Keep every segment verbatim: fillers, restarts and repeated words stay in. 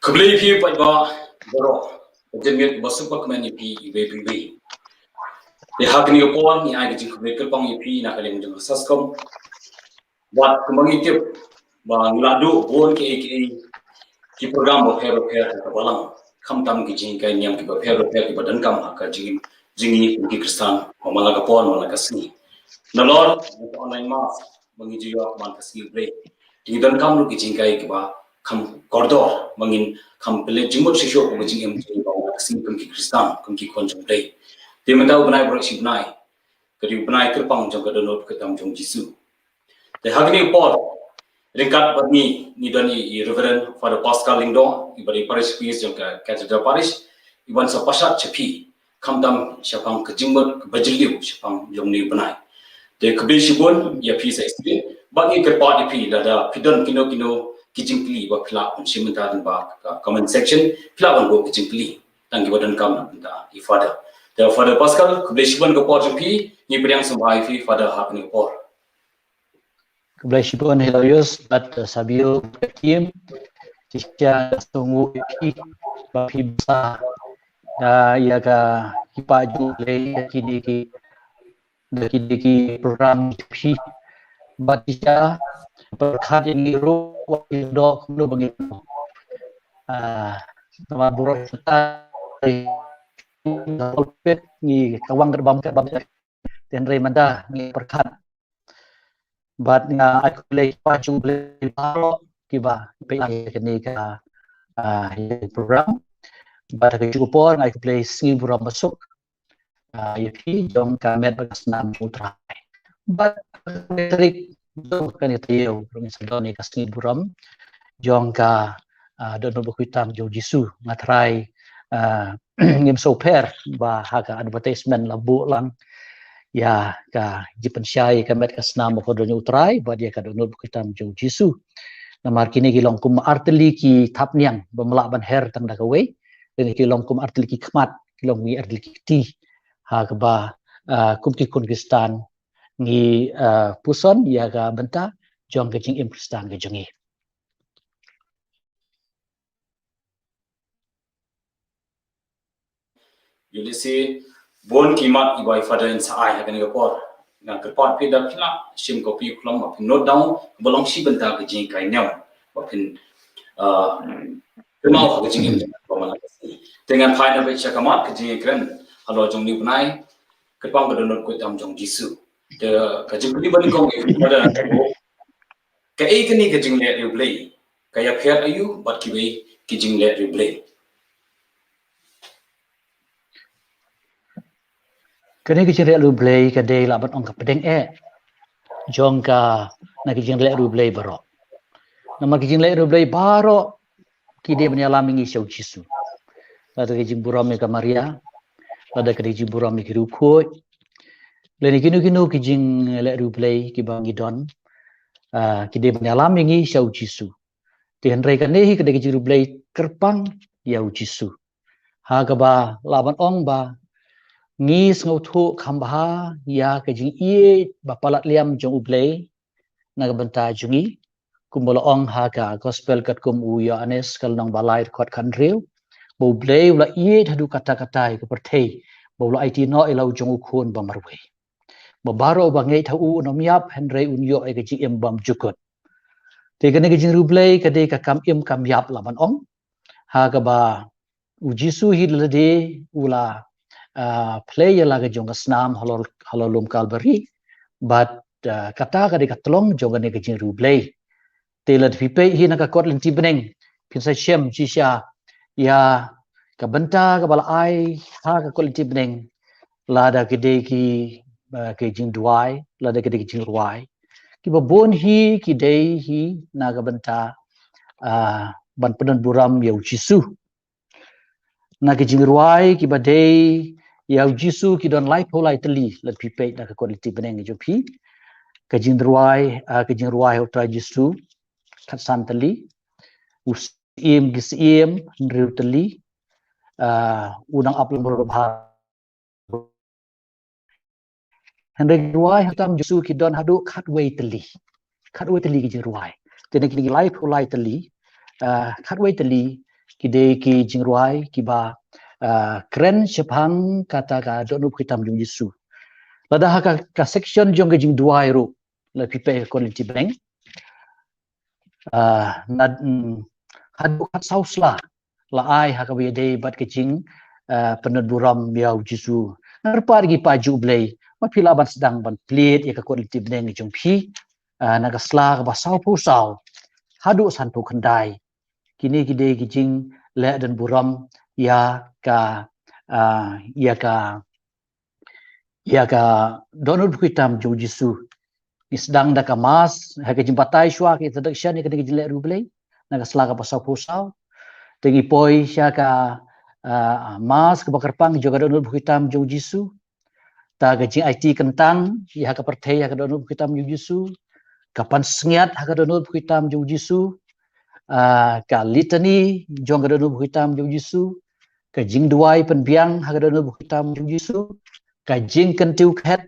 Khublei phi pat ba bro. Jemir ba super kmen ïa phi iwei pa iwei. Te ha kane ka por ngi ai ka jingkhublei kyrpang ïa phi na ka liang jong ka SASCOM. Bad kumba ngi tip ba ngi la duh bun ki ki ki program bapher bapher ha ka balang. Khamtam ki jinghikai niam ki bapher bapher ki ba donkam ha ka jing jingim ki Khristan. Ba man la ka por man la ka sngi. Nalor online mass ba ngi ju ïoh man ka sngi break. Te ngi donkam ruh ki jinghikai ki ba kham kordor ba ngin kham pynleit jingmut shisha ba jingim jingim ba ka sngi kum ki Khristan kum ki khun jong Blei. Te mynta u bnai baroh shi bnai ka dei u bnai kyrpang jong ka dohnud kyrtam jong Jisu. Te ha kane ka por ryngkat bad ngi ngi don i Reverend Father Pascal Lyngdoh i ba dei parish priest jong ka Cathedral Parish i ban sa pashat cha phi. Khamtam shaphang ka jingmut ba jylliew shaphang jong une u bnai. Te khublei shibun ïa phi sa shisien bad ngi kyrpad ïa phi lada phi don kino kino ki jingkylli ba phi lah ban shim mynta lyngba ka comment section phi lah ban buh ki jingkylli. Tang ki ba donkam na mynta i Father. Te Father Pascal khublei shibun ka por jong phi ngi pdiang sngewbha ïa phi Father ha kane ka por. Khublei shibun Hilarius bad Sabio bad team. Shisha sngewbha ïa phi ba phi bsa da ïa ka ki pa jong Blei ïa kine ki da kine ki program phi bad shisha pyrkhat ïa ngi ruh wa ki dok kumno ba ngi ah nama burom kita ngi kawang ka bam ka bam. Te hynrei mynta ngi pyrkhat bad nga ai khublei ki pa jong Blei baroh ki ba peit lang ïa kane ka ah program. Bad ha kajuh ka por nga ai khublei sngi burom basuk ah ïa phi jong ka met bad ka snam jong U Trai. Bad ka tarik jong kane taïew ruh ngin sa don ïa ka sngi burom jong ka ah dohnud bakhuid tam jong Jisu. Nga trai ah ngim sngewpher ba ha ka advertisement la buh lang ïa ka jingpynshai ka met ka snam ba kordor jong U Trai bad ïa ka dohnud bakhuid tam jong Jisu. Namar kine ki long kum artylli ki thapniang ba mlah ban her tang da kawei. Kine ki long kum artylli ki khmat ki long kum artylli ki kti ha kaba ah kum ki khun Khristan ngi ah puson ïa ka bynta jong ka jingim Khristan ka jong ngi. Ïa lehse bun ki mat ki ba i Father in sa ai ha kane ka por. Nga kyrpad phi da phi lah shim copy khlem ba phin note down ba long shi bynta ka jinghikai niam ba phin ah kynmaw ha ka jingim ba man la ka sngi. Te ngan phai na beit sha ka mat ka jingkren halor jong une u bnai kyrpang ka dohnud khuid tam jong Jisu. Te ka jingkylli ba nyngkong ïa u Father kaei kane ka jingleh riewblei? Ka ïapher aïu bad kiwei ki jingleh riewblei? Kane ka jingleh riewblei ka dei lah ban ong ka pdeng eh jong ka na ki jingleh riewblei baroh. Namar ki jingleh riewblei baroh ki dei ban ïalam ïa ngi sha U Jisu. Lada ka jingburom ïa ka Maria, lada ka jingburom ïa ki riewkhuid, lane kino kino ki jingleh riewblei ki ba ngi don ah ki dei ban ïalam ïa ngi sha U Jisu. Te hynrei kane hi ka dei ka jingriewblei kyrpang ïa U Jisu. Ha kaba lah ban ong ba ngi sngewthuh kham bha ïa ka jingïeit ba palat liam jong U Blei na ka bynta jong ngi. Kumba la ong ha ka gospel katkum u Ïoannis ka lynnong ba lai dkhot khathynriew ba U Blei u la ïeit haduh katta katta ïa ka pyrthei ba u la aiti noh ïa la u jong u khun ba marwei. Ba baroh ba ngeit ha u un ym ïap hynrei un ïoh ïa ka jingim bymjukut. Te kane ka jingriewblei ka dei ka kam im kam ïap lah ban ong. Ha kaba U Jisu hi lade u la ah plie ïa la ka jong ka snam halor halor lum Kalbari. Bad ah kata ka dei ka tlong jong kane ka jingriewblei. Te lada phi peit hi na ka kot lynti bneng phin sa shem shisha ïa ka bynta kaba la ai ha ka kot lynti bneng lada ki dei ki ah ki jingduwai lada ki dei ki jingrwai. Kiba bun hi ki dei hi na ka bynta ah ban pynburom ïa U Jisu. Na ki jingrwai kiba dei ïa U Jisu ki don laiphew lai tylli lada phi peit na ka kot lynti bneng jong phi. Ka jingrwai ah ka jingrwai ha U Trai Jisu khatsan tylli. U Syiem ki syiem hynriew tylli. Ah u nang ap lem bha. Hynrei ki rwai ha U Trai Jisu ki don haduh khatwei tylli. Khatwei tylli ki jingrwai. Te na kine ki laiphew lai tylli ah khatwei tylli ki dei ki jingrwai kiba, ah, kren shaphang kata ka Dohnud Bakhuid Tam jong u Jisu. Lada ha ka, ka section jong ka jingduwai ruh, la phi peit ha ka Korinthi bneng, ah, na, mm, haduh khatsaw sla la ai ha kaba ïadei bad ka jing, ah, pyndonkam burom ïa u Jisu. Nga kyrpad ïa ki paid jong U Blei, ba phi lah ban sdang ban plie ïa ka Korinthi bneng jong phi, ah, na ka sla kaba sawphew saw haduh sanphew khyndai. Kine ki dei ki jingleh don burom ïa ka, ah, ïa ka, ïa ka Dohnud Bakhuid Tam jong u Jisu. Ngi sdang da ka Mass, ha ka jingbatai shuwa, ka introduction ïa kane ka jingleh riewblei, na ka sla kaba sawphew saw. Te ngi poi sha ka, ah, Mass kaba kyrpang jong ka Dohnud Bakhuid Tam jong u Jisu. Ta ka jingaiti kyntang ïa ka pyrthei ha ka Dohnud Bakhuid Tam jong u Jisu, ka pansngiat ha ka Dohnud Bakhuid Tam jong u Jisu, ah, ka litany jong ka Dohnud Bakhuid Tam jong u Jisu, ka jingduwai pynbiang ha ka Dohnud Bakhuid Tam jong u Jisu, ka jingkyntiew khet,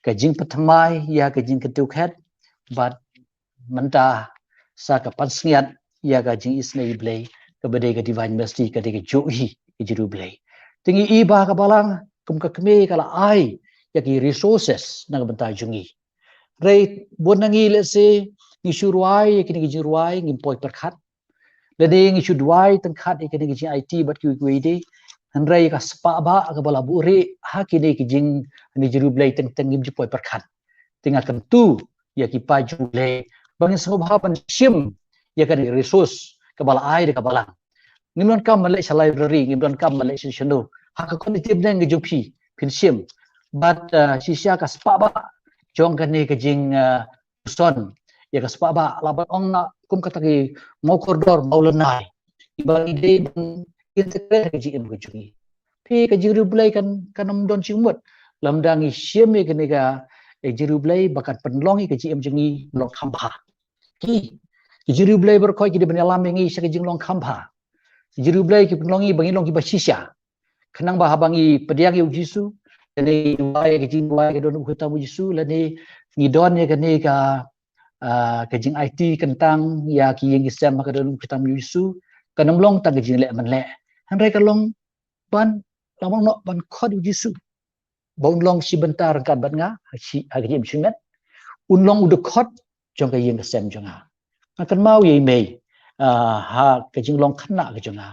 ka jingpynthymmai ïa ka jingkyntiew khet, bad mynta sa ka pansngiat ïa ka jingisynei Blei, kaba dei ka Divine Mercy, ka dei ka jong i, ka jong u Blei. Te ngi i ba ka Balang kum ka kmie ka la ai ïa ki resources na ka bynta jong ngi. Hynrei bun na ngi, let's say, ngi shu rwai ïa kine ki jingrwai, ngim poi pyrkhat. Lane ngi shu duwai tyngkhat ïa kine ki jingaiti bad kiwei kiwei de. Hynrei ka spah bah kaba la buhrieh ha kine ki jing, kine ki jingriewblei teng teng ngim ju poi pyrkhat. Te nga kyntu ïa ki paid jong U Blei ba ngin sngewbha ban shim ïa kane ka resource kaba la ai da ka Balang. Ngim donkam ban leit sha library, ngim donkam ban leit sha shano. Ha ka Korinthi bneng ka jong phi, phin shim. Bad, ah, shisha ka spah bah jong kane ka jing, ah, puson ïa ka spah bah, lah ban ong na kum kata ki maw kordor maw lynnai, kiba ngi dei ban integrate ha ka jingim ka jong ngi. Phi, ka jingriewblei kan, kan ym don jingmut lymda ngi shim ïa kane ka, eh, jingriewblei ba kan pynlong ïa ka jingim jong ngi long kham bha. Ki, ki jingriewblei baroh ki dei ban ïalam ïa ngi sha ka jinglong kham bha. Ki jingriewblei ki pynlong ïa ngi ba ngin long kiba shisha. Khnang ba haba ngi pdiang ïa u Jisu, lane ngi duwai ïa ka jingduwai ka Dohnud Bakhuid Tam u Jisu, lane ngi don ïa kane ka, ah, ka jingaiti kyntang ïa ki ïing ki sem ha ka Dohnud Bakhuid Tam u Jisu, kan ym long tang ka jingleh mynleh. Hynrei ka long ban, lah ban, noh ban khot ïa u Jisu ba un long shi bynta ryngkat bad nga ha shi, ha ka jingim shimet. Un long u dkhot jong ka ïing ka sem jong nga. Nga kynmaw ïa i mei, ah, ha ka jinglong khynnah ka jong nga.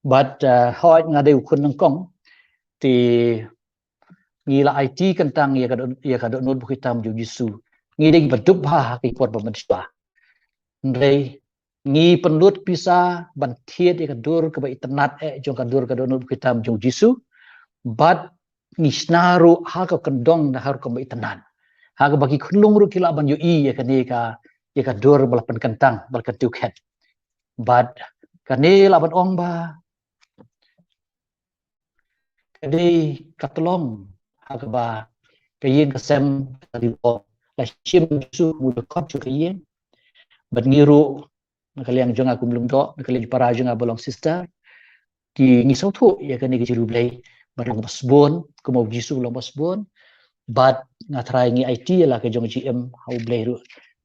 Bad, ah, hooid nga dei u khun nyngkong, te ngi la aiti kyntang ïa ka doh-, ïa ka Dohnud Bakhuid Tam jong u Jisu. Ngi dei kiba duk bha ha ki por ba mynshuwa. Hynrei ngi pynlut pisa ban thied ïa ka dur kaba itynnad eh jong ka dur ka Dohnud Bakhuid Tam jong u Jisu. Bad ngi shna ruh ha ka kyndong da ha rukom ba itynnad, ha kaba ki khunlung ruh ki lah ban ïohi ïa kane ka, ïa ka dur ba la pynkyntang, ba la kyntiew khet. Bad kane lah ban ong ba ka dei ka tyllong ha kaba ka ïing ka sem ka dei ba la shim u Jisu kum u dkhot jong ka ïing. Bad ngi ruh, na ka liang jong nga kum lyngdoh, na ka liang para jong nga ba long sister, ki, ngi sngewthuh ïa kane ka jingriewblei ba long ba sbun, kumba u Jisu long ba sbun. Bad nga trai ngi aiti ïa la ka jong ka jingim ha u Blei ruh.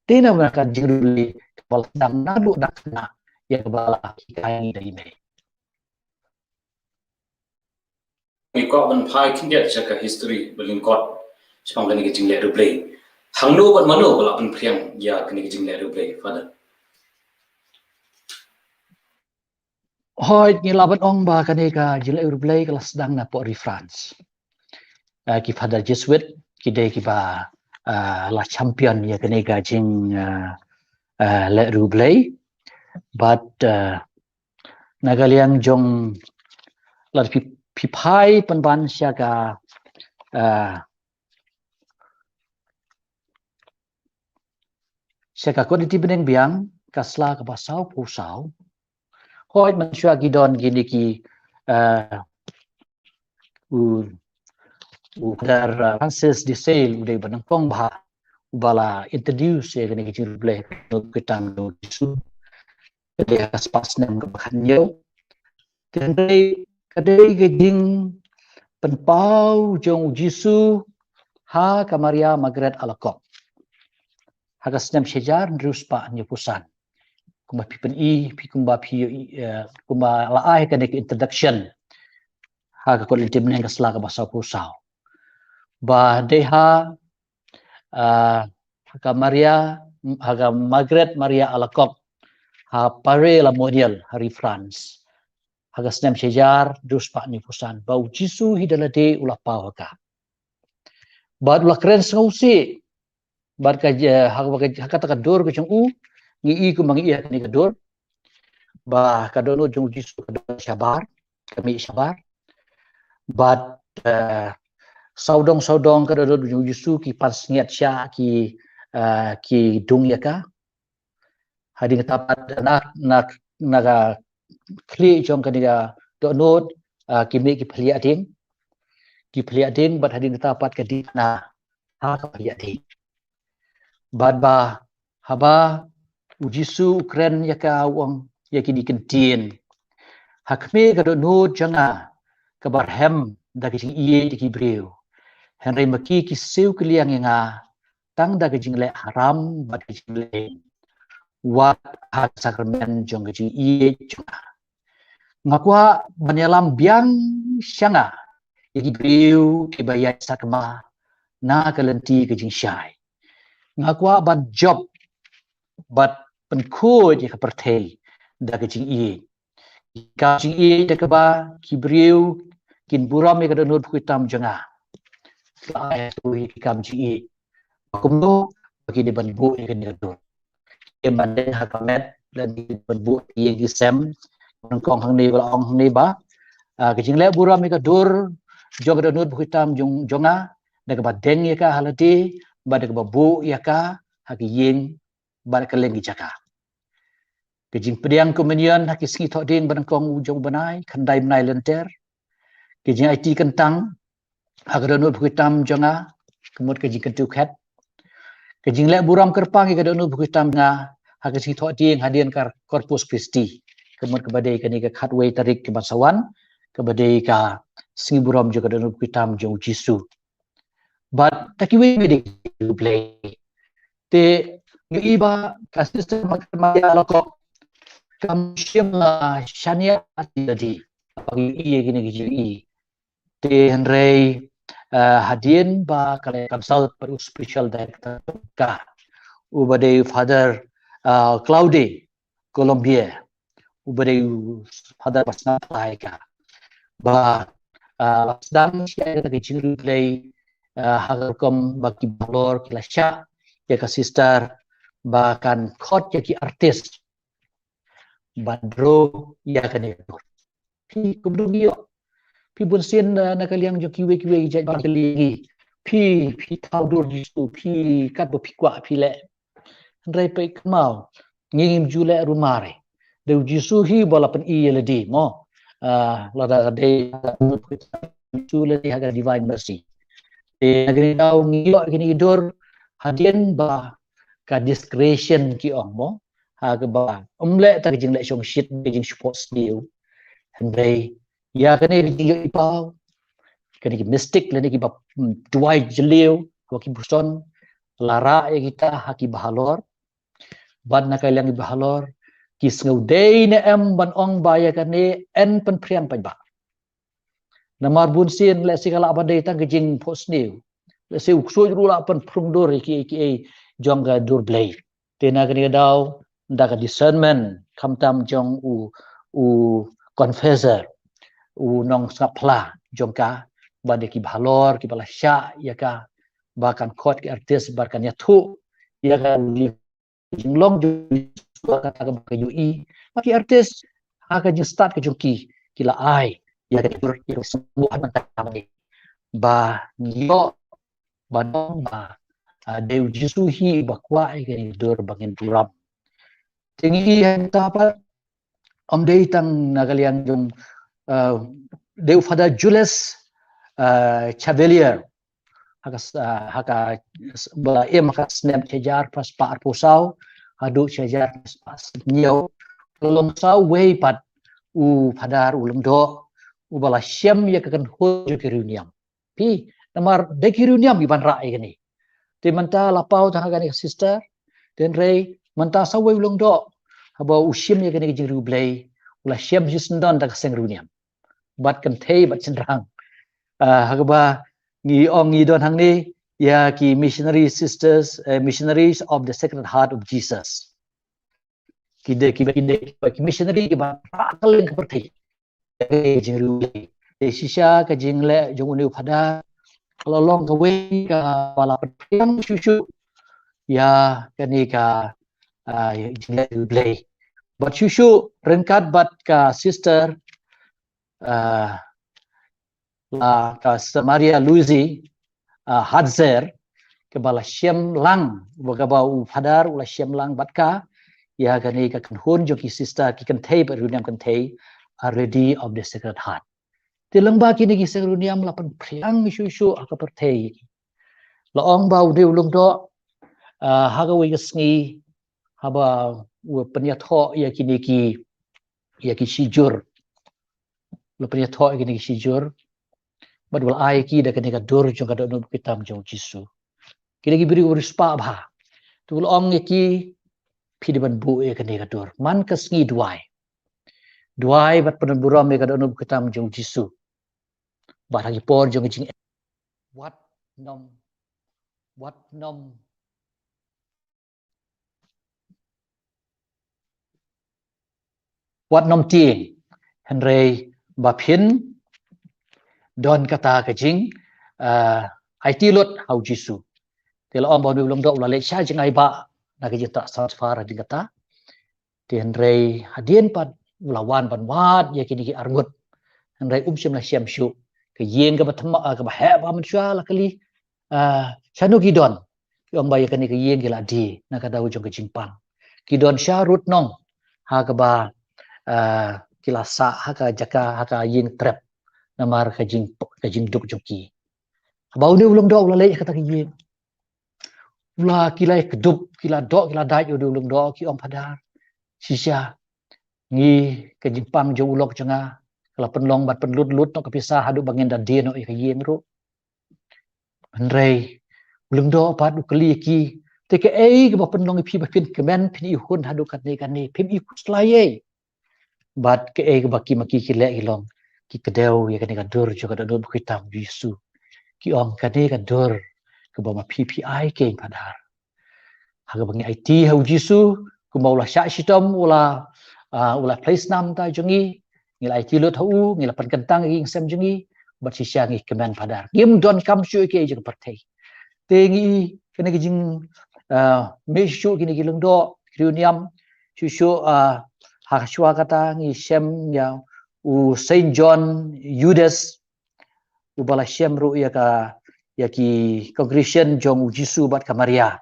Te namar ka jingriewblei kaba la sdang naduh na khynnah ïa kaba la hikai ngi da i mei. Ngi kwah ban phai khyndiat sha ka history ba lyngkot shaphang kane ka jingleh riewblei. Hangno bad mano ba la pynphriang ïa kane ka jingleh riewblei, Father? Hooid, ngi lah ban ong ba kane ka jingleh riewblei ka la sdang napoh ri France. Ah, ki Father Jesuit ki dei kiba, ah, la champion ïa kane ka jing, ah, ah, leh riewblei. Bad, ah, na ka liang jong, lada phi, phi phai pynban sha ka, ah, sha ka Korinthi bneng biang, ka sla kaba sawphew saw. Hooid, mynshuwa ki don kine ki, ah, u, u Father, ah, Francis de Sales, u dei uba nyngkong bha uba la introduce ïa kane ka jingriewblei, ka Dohnud Bakhuid Tam jong u Jisu. Ka dei ha ka spah snem kaba khathynñiew. Te hynrei ka dei ka jingpynpaw jong u Jisu ha ka Maria Margaret Alacoque ha ka snem shihajar hynriew spah hynñiewphew san. kumba phi pyni, phi kumba phi, eh, kumba la ai kane ka introduction ha ka kot lynti mynhynnin ka sla kaba sawphew saw. Ba dei ha, ah, ha ka Maria, ha ka Margaret Maria Alacoque, ha Paray-la-Monial, ha ri France, ha ka snem shihajar hynriewspah hynñiewphew san, ba u Jisu hi da lade u la paw ha ka. Bad u la kren sngewsih, bad ka, eh, ha ka, ha kata ka dur ka jong u, ngi i kumba ngi i ha kane ka dur, ba ka dohnud jong u Jisu ka don shabar, ka mih shabar. Bad, eh, sawdong sawdong ka dohnud jong u Jisu ki pansngiat shah, ki, eh, ki dung ïa ka. Hadien kata pat na, na, na ka khlieh jong kane ka dohnud, ah, ki mih ki phylliew dieng. Ki phylliew dieng, bad hadien kata pat ka dih na ha ka phylliew dieng. Bad ba haba u Jisu u kren ïa ka, u ong ïa kine ki ktien: Ha khmih ka dohnud jong nga kaba rhem da ka jingïeit ïa ki briew, hynrei ma ki ki siew kylliang ïa nga tang da ka jingleh haram bad ka jingleh wat ha ka sakramen jong ka jingïeit jong nga. Nga kwah ban ïalam biang sha nga ïa ki briew kiba ïaid sakma na ka lynti ka jingshai. Nga kwah ban jop bad pynkhuid ïa ka pyrthei da ka jingïeit. Ki kam jingïeit da kaba ki briew kin burom ïa ka dohnud bakhuid tam jong nga. Ka ai ha ki kam jingïeit. Ba kumno? Ba ki dei ban buh ïa kane ka dur. Ki dei ban deng ha ka met, lane ki dei ban buh ïa ki sem. Nyngkong hangne ba la ong hangne ba, ah, ka jingleh burom ïa ka dur jong ka dohnud bakhuid tam jong, jong nga, da kaba deng ïa ka ha lade, bad da kaba buh ïa ka ha ki ïing bad kylleng ki jaka. Ka jingpdiang komunion ha ki sngi Thohdieng ba nyngkong u jong u bnai, khyndai bnai lynter. Ka jingaiti kyntang ha ka dohnud bakhuid tam jong nga, ka mut ka jingkyntiew khet. Ka jingleh burom kyrpang ïa ka dohnud bakhuid tam jong nga ha ka sngi Thohdieng hadien ka Corpus Christi, ka mut kaba dei kane ka khatwei tarik kaba sa wan, kaba dei ka sngi burom jong ka dohnud bakhuid tam jong u Jisu. Bad da kiwei kiwei de ki riewblei. Te ngi i ba ka Sister Margaret Maria Alacoque kam shym la shaniah ïa lade ba ngi i ïa kine ki jingïeit. Te hynrei, eh, hadien ba ka la consult bad u spiritual director ka, uba dei Father, eh, Claude Colombier, uba dei u Father ba sngap ïa ka, ba, ah, la sdang sha ïa ka jingriewblei, ah, ha ka rukom ba ki bahalor ki la shah ïa ka sister ba kan khot ïa ki artist ban draw ïa kane ka dur. Phi kumno ngi ïoh? Phi bunsien, eh, na ka liang jong kiwei kiwei ki jait bynta ki liang ngi. Phi, phi thaw dur Jisu, phi kat ba phi kwah phi leh. Hynrei phi kynmaw, ngi ngim ju leh ruh mar. Dei u Jisu hi ba la pyni ïa lade mo. Ah, lada dei u Jisu lade ha ka Divine Mercy. Te na kane ka daw ngi ïoh kine ki dur hadien ba ka discretion ki ong mo. Ha kaba ym leh tang ka jingleh shongshit, ka jingshoh sniew. Hynrei ïa kane ka jingïohi paw, kane ki mystic lane kiba, mm, duwai jylliew, kaba ki buson, la rah ïa kita ha ki bahalor. Bad na ka liang ki bahalor ki sngew dei ne em ban ong ba ïa kane yn pynphriang paidbah. Namar bunsien lehse ka lah ban dei tang ka jingphohsniew. Lehse u ksuid ruh lah pynphrung dur ïa kiei kiei jong ka dur Blei. Te na kane ka daw, da ka discernment khamtam jong u, u confessor, u nongsngap phla jong ka, bad ïa ki bahalor kiba la shah ïa ka ba kan khot ki artist ba kan ïathuh ïa ka jinglong jong ka, kata kaba ka ïohi. Ba ki artist ha ka jingstad ka jong ki, ki la ai ïa ka dur, ïa ka sngewbha ban kata ba ngi ïoh ban ong ba, ah, dei u Jisu hi ba kwah ïa ka dur ba ngin burom. Te ngi ïa kata pat, ym dei tang na ka liang jong, ah, dei u Father Jules, ah, Chevalier. Ha ka s-, ah, ha ka s-, ba la im ha ka snem shihajar phra spah arphew saw haduh shihajar phra spah hynñiew. Long saw wei pat u Phadar u Lyngdoh uba la shem ïa ka kynhun jong ki riewniam. Phi, namar dei ki riewniam kiban rah ïa kane. Te mynta la paw tang ha kane ka sister, te hynrei mynta saw wei u Lyngdoh, haba u shim ïa kane ka jingriewblei, u la shem shisyndon da ka seng riewniam bad kynthei bad shynrang. Ah, ha kaba ngi ong ngi don hangne ïa ki missionary sisters, eh, missionaries of the Sacred Heart of Jesus. Ki dei, ki, ki dei, ki missionary kiba rah kylleng ka pyrthei. Ka jingriewblei. Te shisha ka jingleh jong une u phadar ka la long kawei kaba la pynphriang shuh shuh ïa kane ka, ah, jingleh riewblei. Bad shuh shuh ryngkat bad ka sister, ah, la ka Sister Maria Luzi, ah, Hatzer, kaba la shem lang, ba kaba u phadar u la shem lang bad ka ïa kane ka kynhun jong ki sister, ki kynthei bad riewniam kynthei, Our Lady of the Sacred Heart. Te lyngba kine ki seng riewniam la pynphriang shuh shuh ha ka pyrthei. La ong ba u dei u lyngdoh, ah, ha kawei ka sngi, haba u pynïathoh ïa kine ki, ïa ki shijur. La pynïathoh ïa kine ki shijur. Bad u la ai ki da kane ka dur jong ka dohnud bakhuid tam jong u Jisu. Ki dei ki briew ba riewspah bha. Te u la ong ïa ki, phi dei ban buh ïa kane ka dur man ka sngi duwai. Duwai bad pyndonburom ïa ka dohnud bakhuid tam jong u Jisu. Bad ha ki por jong ka jing, wat nym, wat nym, wat nym tieng, hynrei ba phin don kata ka jing, ah, aiti lut ha u Jisu. Te la ong ba une u lyngdoh u la leit sha jngai bah na ka jingtrah transfer hadien kata. Te hynrei hadien pat u la wan ban wad ïa kine ki arngut. Hynrei um shym la shem shuh. Ka ïing kaba thymmai, ah, kaba heh bha mynshuwa la kylli, ah, shano ki don. Ki ong ba ïa kane ka ïing ki la die na ka daw jong ka jingpang. Ki don sha rud nong, ha kaba, ah, ki la sah ha ka jaka, ha ka ïing trep, namar ka jing, ka jingduk jong ki. Haba une u lyngdoh u la leit ha kata ka ïing, u la, ki la kdup, ki la doh, ki la dait ïa une u lyngdoh, ki ong, phadar, shisha ngi, ka jingpang jong u lok jong nga ka la pynlong ban pynlut lut noh ka pisa haduh ba ngin da die noh ïa ka ïing ruh. Hynrei u lyngdoh pat u kylli ïa ki, te kaei kaba pynlong ïa phi ba phin kmen, phin ihun haduh katne katne, phim ikhuslai ei? Bad kaei kaba ki ma ki ki leh ki long, ki kdew ïa kane ka dur jong ka dohnud bakhuid tam jong u Jisu. Ki ong, kane ka dur kaba ma phi phi ai keiñ, phadar. Ha kaba ngi aiti ha u Jisu, kumba u la shah shitom, u la, ah, u la plie snam ta jong ngi, ngi la aiti lut ha u, ngi la pynkyntang ïa ki ïing sem jong ngi, bad shisha ngi kmen, phadar. Ngim donkam shuh ïa kiei jong ka pyrthei. Te ngi, kane ka jing, ah, mih shuh kine ki lyngdoh, ki riewniam, shuh shuh, ah, ha shuwa kata ngi shem ïa u Saint John Eudes, uba la shem ruh ïa ka, ïa ki congregation jong u Jisu bad ka Maria.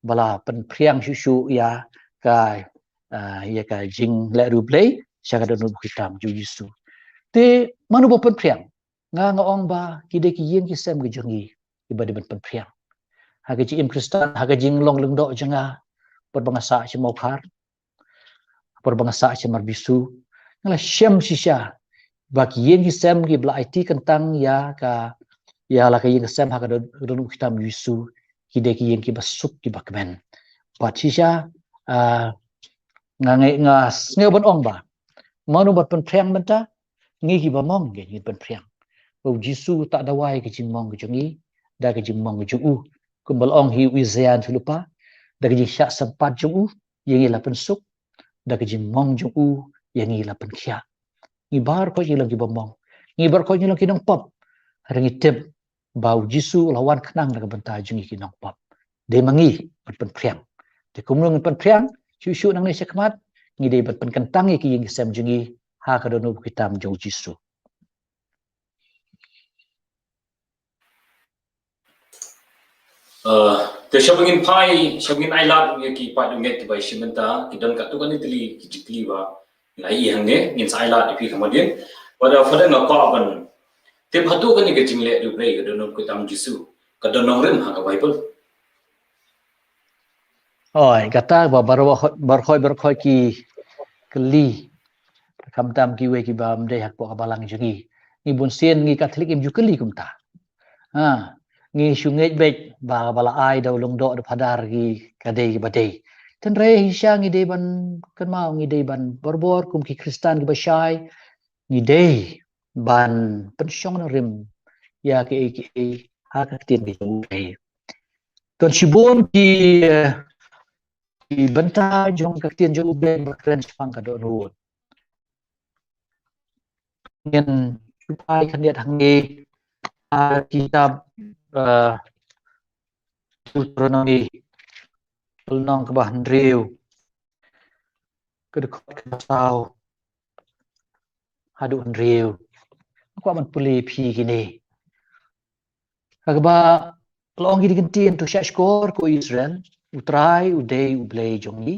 Ba la pynphriang shuh shuh ïa ka, ah, ïa ka jingleh riewblei sha ka dohnud bakhuid tam jong u Jisu. Te mano ba pynphriang? Nga, nga ong ba ki dei ki ïing ki sem ki jong ngi kiba dei ban pynphriang. Ha ka jingim Khristan, ha ka jinglong lyngdoh jong nga, por ba nga sah sha Mawkhar, por ba nga sah sha Marbisu, nga la shem shisha ba ki ïing ki sem kiba la aiti kyntang ïa ka, ïa la ka ïing ka sem ha ka dohnud bakhuid tam jong u Jisu, ki dei ki ïing kiba suk kiba kmen. Bad shisha, ah, nga, nga, nga sngew ban ong ba mano ban pynphriang mynta? Ngi kiba mong ngin pynphriang ba u Jisu u tah dawa ïa ka jingmong ka jong ngi da ka jingmong ka jong u. Kumba la ong ha u Isaïah hynriew phew lypa, da ka jingshah sympat jong u ïa ngi la pynsuk, da ka jingmong jong u ïa ngi la pynkhiah. Ngi baroh ngi long kiba mong, ngi baroh ngi long ki nongpop. Hynrei ngi tip ba u Jisu u la wan khnang na ka bynta jong ngi ki nongpop. Dei ma ngi ban pynphriang. Te kumno ngin pynphriang? Shuh shuh nangne shakhmat ngi dei ban pynkyntang ïa ki ïing ki sem jong ngi ha ka dohnud bakhuid tam jong u Jisu. Eh, te shaba ngin phai, shaba ngin ailad ïa ki paid bangeit kiba ïashim bynta, ki don katto katne tylli ki jingkylli ba ngi la ïohi hangne, ngin sa ailad ïa phi ka mudien. Bad, eh, Father, nga kwah ban tip, hato kane ka jingleh riewblei ka dohnud bakhuid tam Jisu ka don nongrim ha ka Baibl? Oi, kata ba baroh, baroh, baroh ki kylli. Khamtam kiwei kiba ym dei hapoh ka balang jong ngi. Ngi bunsien ngi Katholik ngim ju kylli kumta. Ha, ngi shu ngeit beit ba, ba la ai da u lyngdoh da u phadar ki, ka dei kiba dei. Tynrai hi sha ngi dei ban kynmaw, ngi dei ban borbor kum ki Khristan kiba shai, ngi dei ban pynshong nongrim ïa kiei kiei ha ka ktien ka jong U Blei. Don shibun ki, eh, ki bynta jong ka ktien jong U Blei ba kren shaphang ka dohnud. Ngin shu phai khyndiat hangne ha kitab, eh, Deuteronomi, lynnong kaba hynriew, ka dkhot kaba saw haduh hynriew. Nga kwah ban pule phi kine. Ha kaba la ong kine ki ktien, to shahshkor ko Israel, U Trai u dei U Blei jong ngi.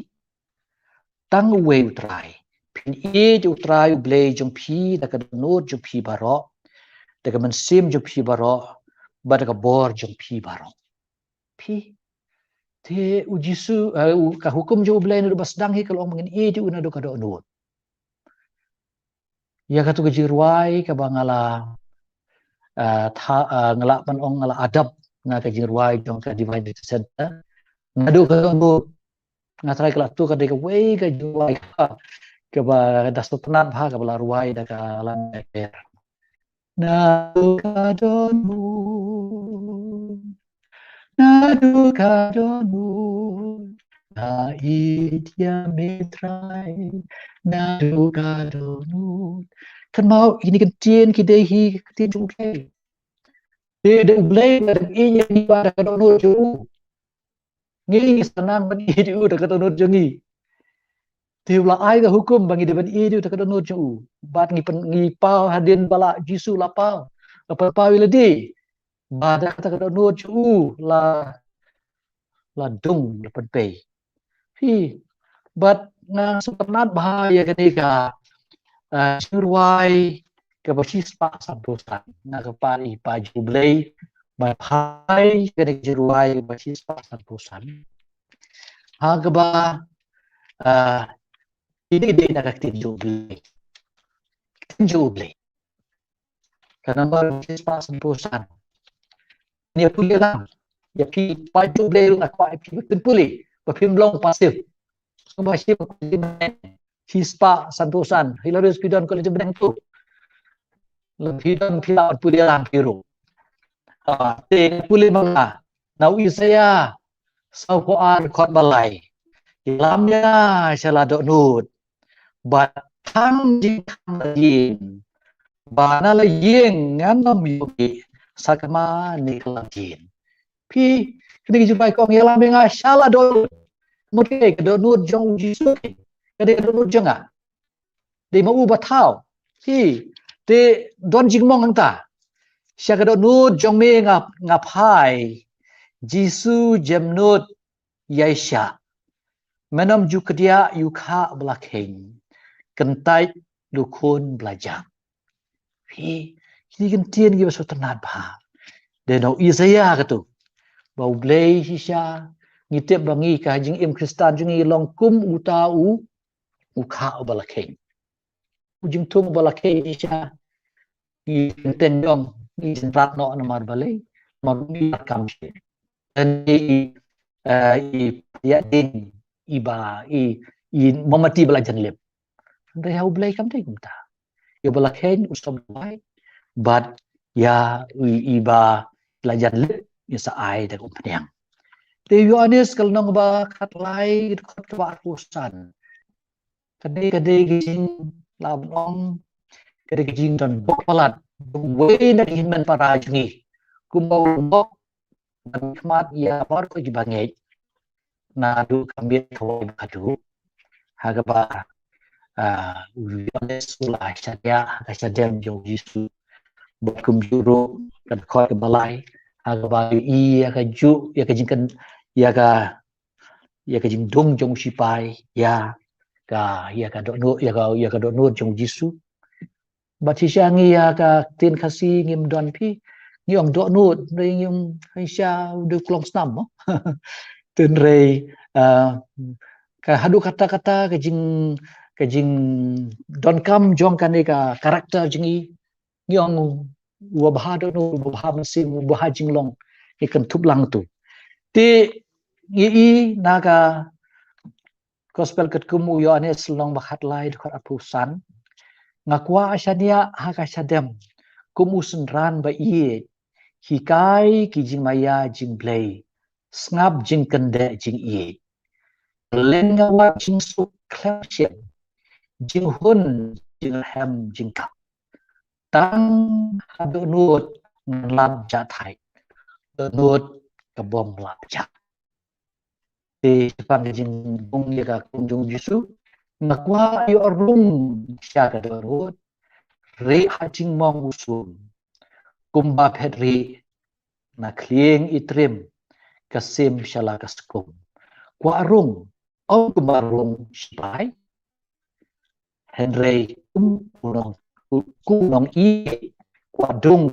Tang uwei U Trai. Phin ïeit U Trai U Blei jong phi da ka dohnud jong phi baroh, da ka mynsiem jong phi baroh, bad da ka bor jong phi baroh. Phi, te U Jisu, eh, u, ka hukum jong U Blei naduh ba sdang hi ka la ong ba ngin ïeit ïa u naduh ka dohnud. Ïa katu ka jingrwai kaba nga la, eh, tha, eh, nga lah ban ong nga la adopt na ka jingrwai jong ka Divine Literature Center. Naduh ka dohnud, nga tharai ka la tu ka dei kawei ka jingrwai kaba, kaba da sngewtynnat bha kaba la rwai da ka Langmeter. Naduh ka dohnud, naduh ka dohnud, nga ïeit ïa me Trai, naduh ka dohnud. Kynmaw, kine ki ktien ki dei hi ki ktien jong U Blei. Te dei U Blei ba dang ïeit ïa ngi ba da ka dohnud jong u. Ngi, ngi sa nang ban ïeit ïa u da ka dohnud jong ngi. Te u la ai ka hukum ba ngi dei ban ïeit ïa u da ka dohnud jong u. Bad ngi pyn, ngi paw hadien ba la Jisu la paw, la pynpaw ïa lade ba da kata ka dohnud jong u la, la dung, la pynpei. Phi, bad nga sngewtynnat bha ïa kane ka, eh, jingrwai kaba shispah sanphew san. Nga kwah ban ïa phi jubile ban phai kane ka jingrwai kaba shispah sanphew san. Ha kaba, eh, ine i dei na ka ktien jong U Blei. Ktien jong U Blei. Ka nambar shispah sanphew san. Ïa pule lang. Ïa phi paid jong U Blei ruh nga kwah ïa phi pynpule ba phim long passive. Sngewbha shim shispah sanphew san. Hilarius, phi don ka lynti bneng tu. Lada phi don, phi lah pule lang phi ruh. Ah, te pule ma nga na u Isaïah sawphew ar, dkhot ba lai. Ïalam ïa nga sha la dohnud, bad tang jingkhang la ïing, ba na la ïing ngan ym ïohi sakma ne ka la ïing. Phi, kane ka jingrwai ka ong ïalam ïa nga sha la dohnud. Mut ka dohnud jong U Jisu ka dei ka dohnud jong nga. Dei ma u ba thaw. Phi, te don jingmong hangta. Sha ka dohnud jong me nga, nga phai. Jisu jemnud ïaishah. Men ym ju kdiah ïa u khah ba la kheiñ. Kyntait ïa u khun ba la jam. Phi, kine ki ktien kiba sngewtynnat bha. Dei na u Isaïah katu. Ba U Blei shisha, ngi tip ba ngi ka jingim Khristan jong ngi long kum uta u, u khah uba la kheiñ. U jingthung uba la kheiñ shisha, ngi kyntien jong, ngi jynrat noh namar balei, namar ngi kam shi. Te i, eh, i ïa ding, i ba, i, i mombati ba la jan lip. Hynrei ha U Blei kam dei kumta. Ïa uba la kheiñ u sngewbha, bad ïa i, i ba la jan lip, ïa sa ai da ka umphniang. Te Ïoannis ka lynnong ba khatlai, dkhot kaba arphew san. Ka dei, ka dei ka jinglah ban ong, ka dei ka jingdon bok palat jong uwei na ki hynmen para jong ngi. Kumba u bok ban khmat ïa baroh kiba ngeit. Naduh ka miet kawei ba haduh. Ha kaba, ah, u Ïoannis u la shaniah ha ka shadem jong U Jisu. Bad kumjuh ruh ka dkhot kaba lai. Ha kaba ïohi ïa kajuh, ïa ka jingkyn, ïa ka, ïa ka jingdung jong u sipai, ïa ka, ïa ka dohnud, ïa ka, ïa ka dohnud jong U Jisu. Bad shisha ngi ïa ka ktien Khasi ngim don, phi. Ngi ong dohnud, hynrei ngi ong shisha u dei u klongsnam mo. Hynrei, ah, ka haduh katta katta ka jing, ka jingdonkam jong kane ka character jong ngi. Ngi ong uba bha dohnud, uba bha mynsiem, uba bha jinglong, ngi kynthup lang tu. Te ngi i na ka, Gospel katkum u Ïoannis lynnong ba khatlai dkhot arphew san. Nga kwah shaniah ha ka shadem kum u synran ba ïeit, hikai ki jingmaïa jingblei, sngap jingkyndeh jingïeit. Leng nga wad jingsuk khlem shem, jinghun jingrhem jingkap. Tang ha dohnud ngan lap jah thait, dohnud ka bym lap jah. Te shaphang ka jingbung ïa ka kum jong u Jisu, nga kwah ïoh rung sha ka dohnud, rieh ha jingmong u sum, kumba phet rieh na khlieng i trim, ka sim sha la ka skum. Kwah rung, ym kumba rung shipai, hynrei kum u nong, kum u nongïeit. Kwah dung,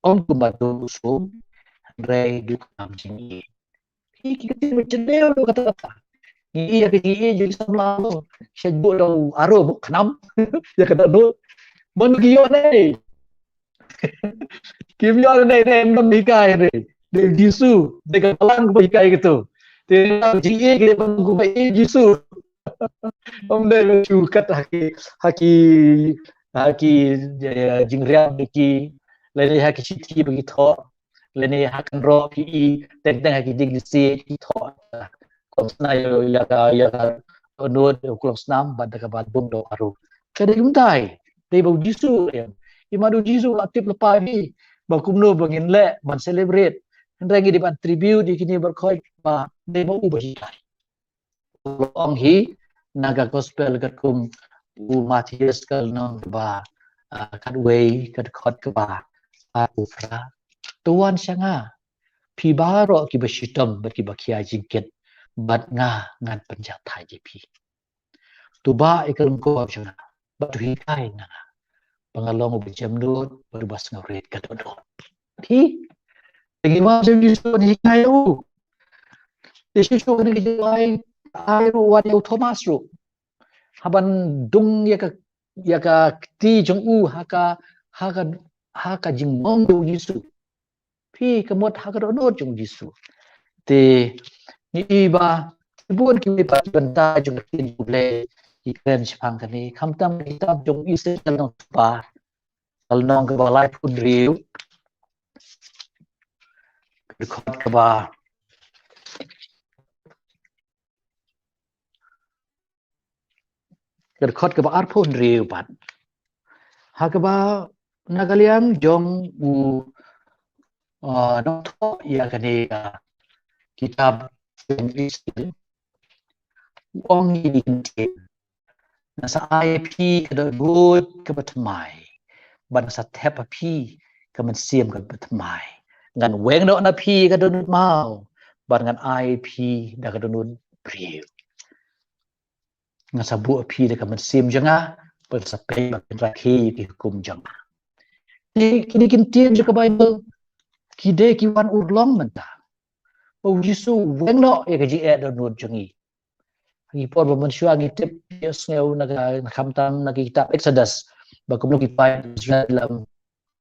ym kumba dung u sum, hynrei duh kam jingïeit. Hi ki ktien ba jylliew ruh kata kata. Ngi ïeit ïa ka jingïeit jong ki samla ruh. Sha buh da u aro buh khnam. Ïa ka dohnud. Mano ki ïoh ne? Kim ïoh ne, ne, ym hikai ne. Dei u Jisu, dei ka Balang kaba hikai kito. Te jingïeit ki dei ba kum ba ïeit Jisu. Ym dei ba shu kat ha ki, ha ki, ha ki, eh, jingriam ki, lane ha ki shithi ba ki thoh, lane ha kynroh ki i, teng teng ha ki dieng ki siej ki thoh. Kong sna ïa, ïa ka, ïa ka dohnud, ïa u klong snam, bad da kaba bung da u aro. Ka dei kumtai, dei ba u Jisu, em. Imat u Jisu la tip lypa ïa ngi ba kumno ba ngin leh ban celebrate. Hynrei ngi dei ban tribute ïa kine baroh khoit ba dei ba u ba hikai. Ong hi na ka gospel katkum u Mathaios ka lynnong kaba, ah, khatwei, ka dkhot kaba arphew phra. To wan sha nga, phi baroh kiba shitom bad kiba khia jingkit, bad nga ngan pynjahthait ïa phi. To bah ïa ka lyngkor jong nga, bad to hikai na nga, ba nga long uba jemnud bad uba sngewrit ka dohnud. Phi, te ngi wan sha u Jisu ban hikai ïa u. Te shisha kane ka jinghikai ai ruh wan ïa u Thomas ruh. Haban dung ïa ka, ïa ka kti jong u ha ka, ha ka, ha ka jingmong jong u Jisu. Phi, ka mut ha ka dohnud jong u Jisu. Te ngi i ba shibun kiwei pat ki bynta jong ka ktien jong U Blei ki kren shaphang kane, khamtam ka kitab jong u Ezekiel lynnong kaba, lynnong kaba laiphew hynriew, ka dkhot kaba, ka dkhot kaba arphew hynriew pat. Ha kaba na ka liang jong u, uh, nongthoh ïa kane ka kitab jong u Ezekiel, u ong ïa kine ki ktien. Nga sa ai ïa phi ka dohnud kaba thymmai, bad nga sa thep ha phi ka mynsiem kaba thymmai. Ngan weng noh na phi ka dohnud maw, bad ngan ai ïa phi da ka dohnud briew. Nga sa buh ha phi da ka mynsiem jong nga, bad nga sa peit ba phin rakhe ïa ki hukum jong nga. Te kine ki ktien jong ka Baibl ki dei ki wan urlong mynta. Ba u Jisu u weng noh ïa ka jingeh dohnud jong ngi. Ha ki por ba mynshuwa ngi tip, ïohsngew na ka, na khamtam na ki kitab Exodus, ba kumno ki paid Israel lam,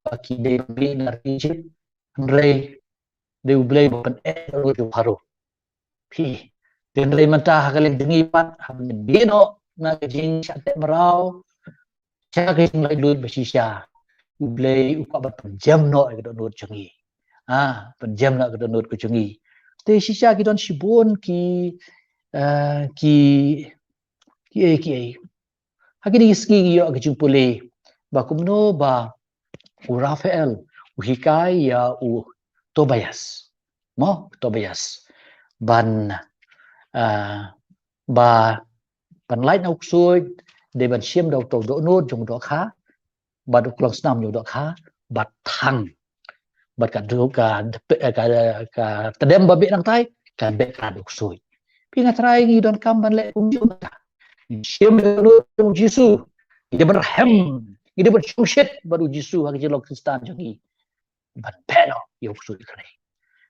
ba ki dei ban mih na ri Egypt, hynrei dei U Blei ba pyneh ïa u Pharaoh. Phi, hynrei mynta ha ka liang jong ngi pat, haba ngin mih noh na ka jingshah teh mraw sha ka jinglaitluid ba shisha, U Blei u kwah ban pynjem noh ïa ka dohnud jong ngi. Ah, pynjem noh ïa ka dohnud ka jong ngi. Te shisha ki don shibun ki, eh, ki, kiei kiei. Ha kine ki sngi ngi ïoh ka jingpule ba kumno ba u Raphael u hikai ïa u Tobias. Mo, u Tobias. Ban, ah, ba ban lait na u ksuid, dei ban shim da uto u dohnud jong u dohkha, bad u klongsnam jong u dohkha, bad thang. Bad ka du-, ka, ka, ka tdem ba beh nangtai, ka beh ka u ksuid. Phi, nga trai ngi donkam ban leh kumjuh mynta. Ngi shim da u dohnud jong u Jisu. Ngi dei ban rhem, ngi dei ban shongshit bad u Jisu ha ka jinglong Khristan jong ngi. Ban beh noh ïa u ksuid u khrei.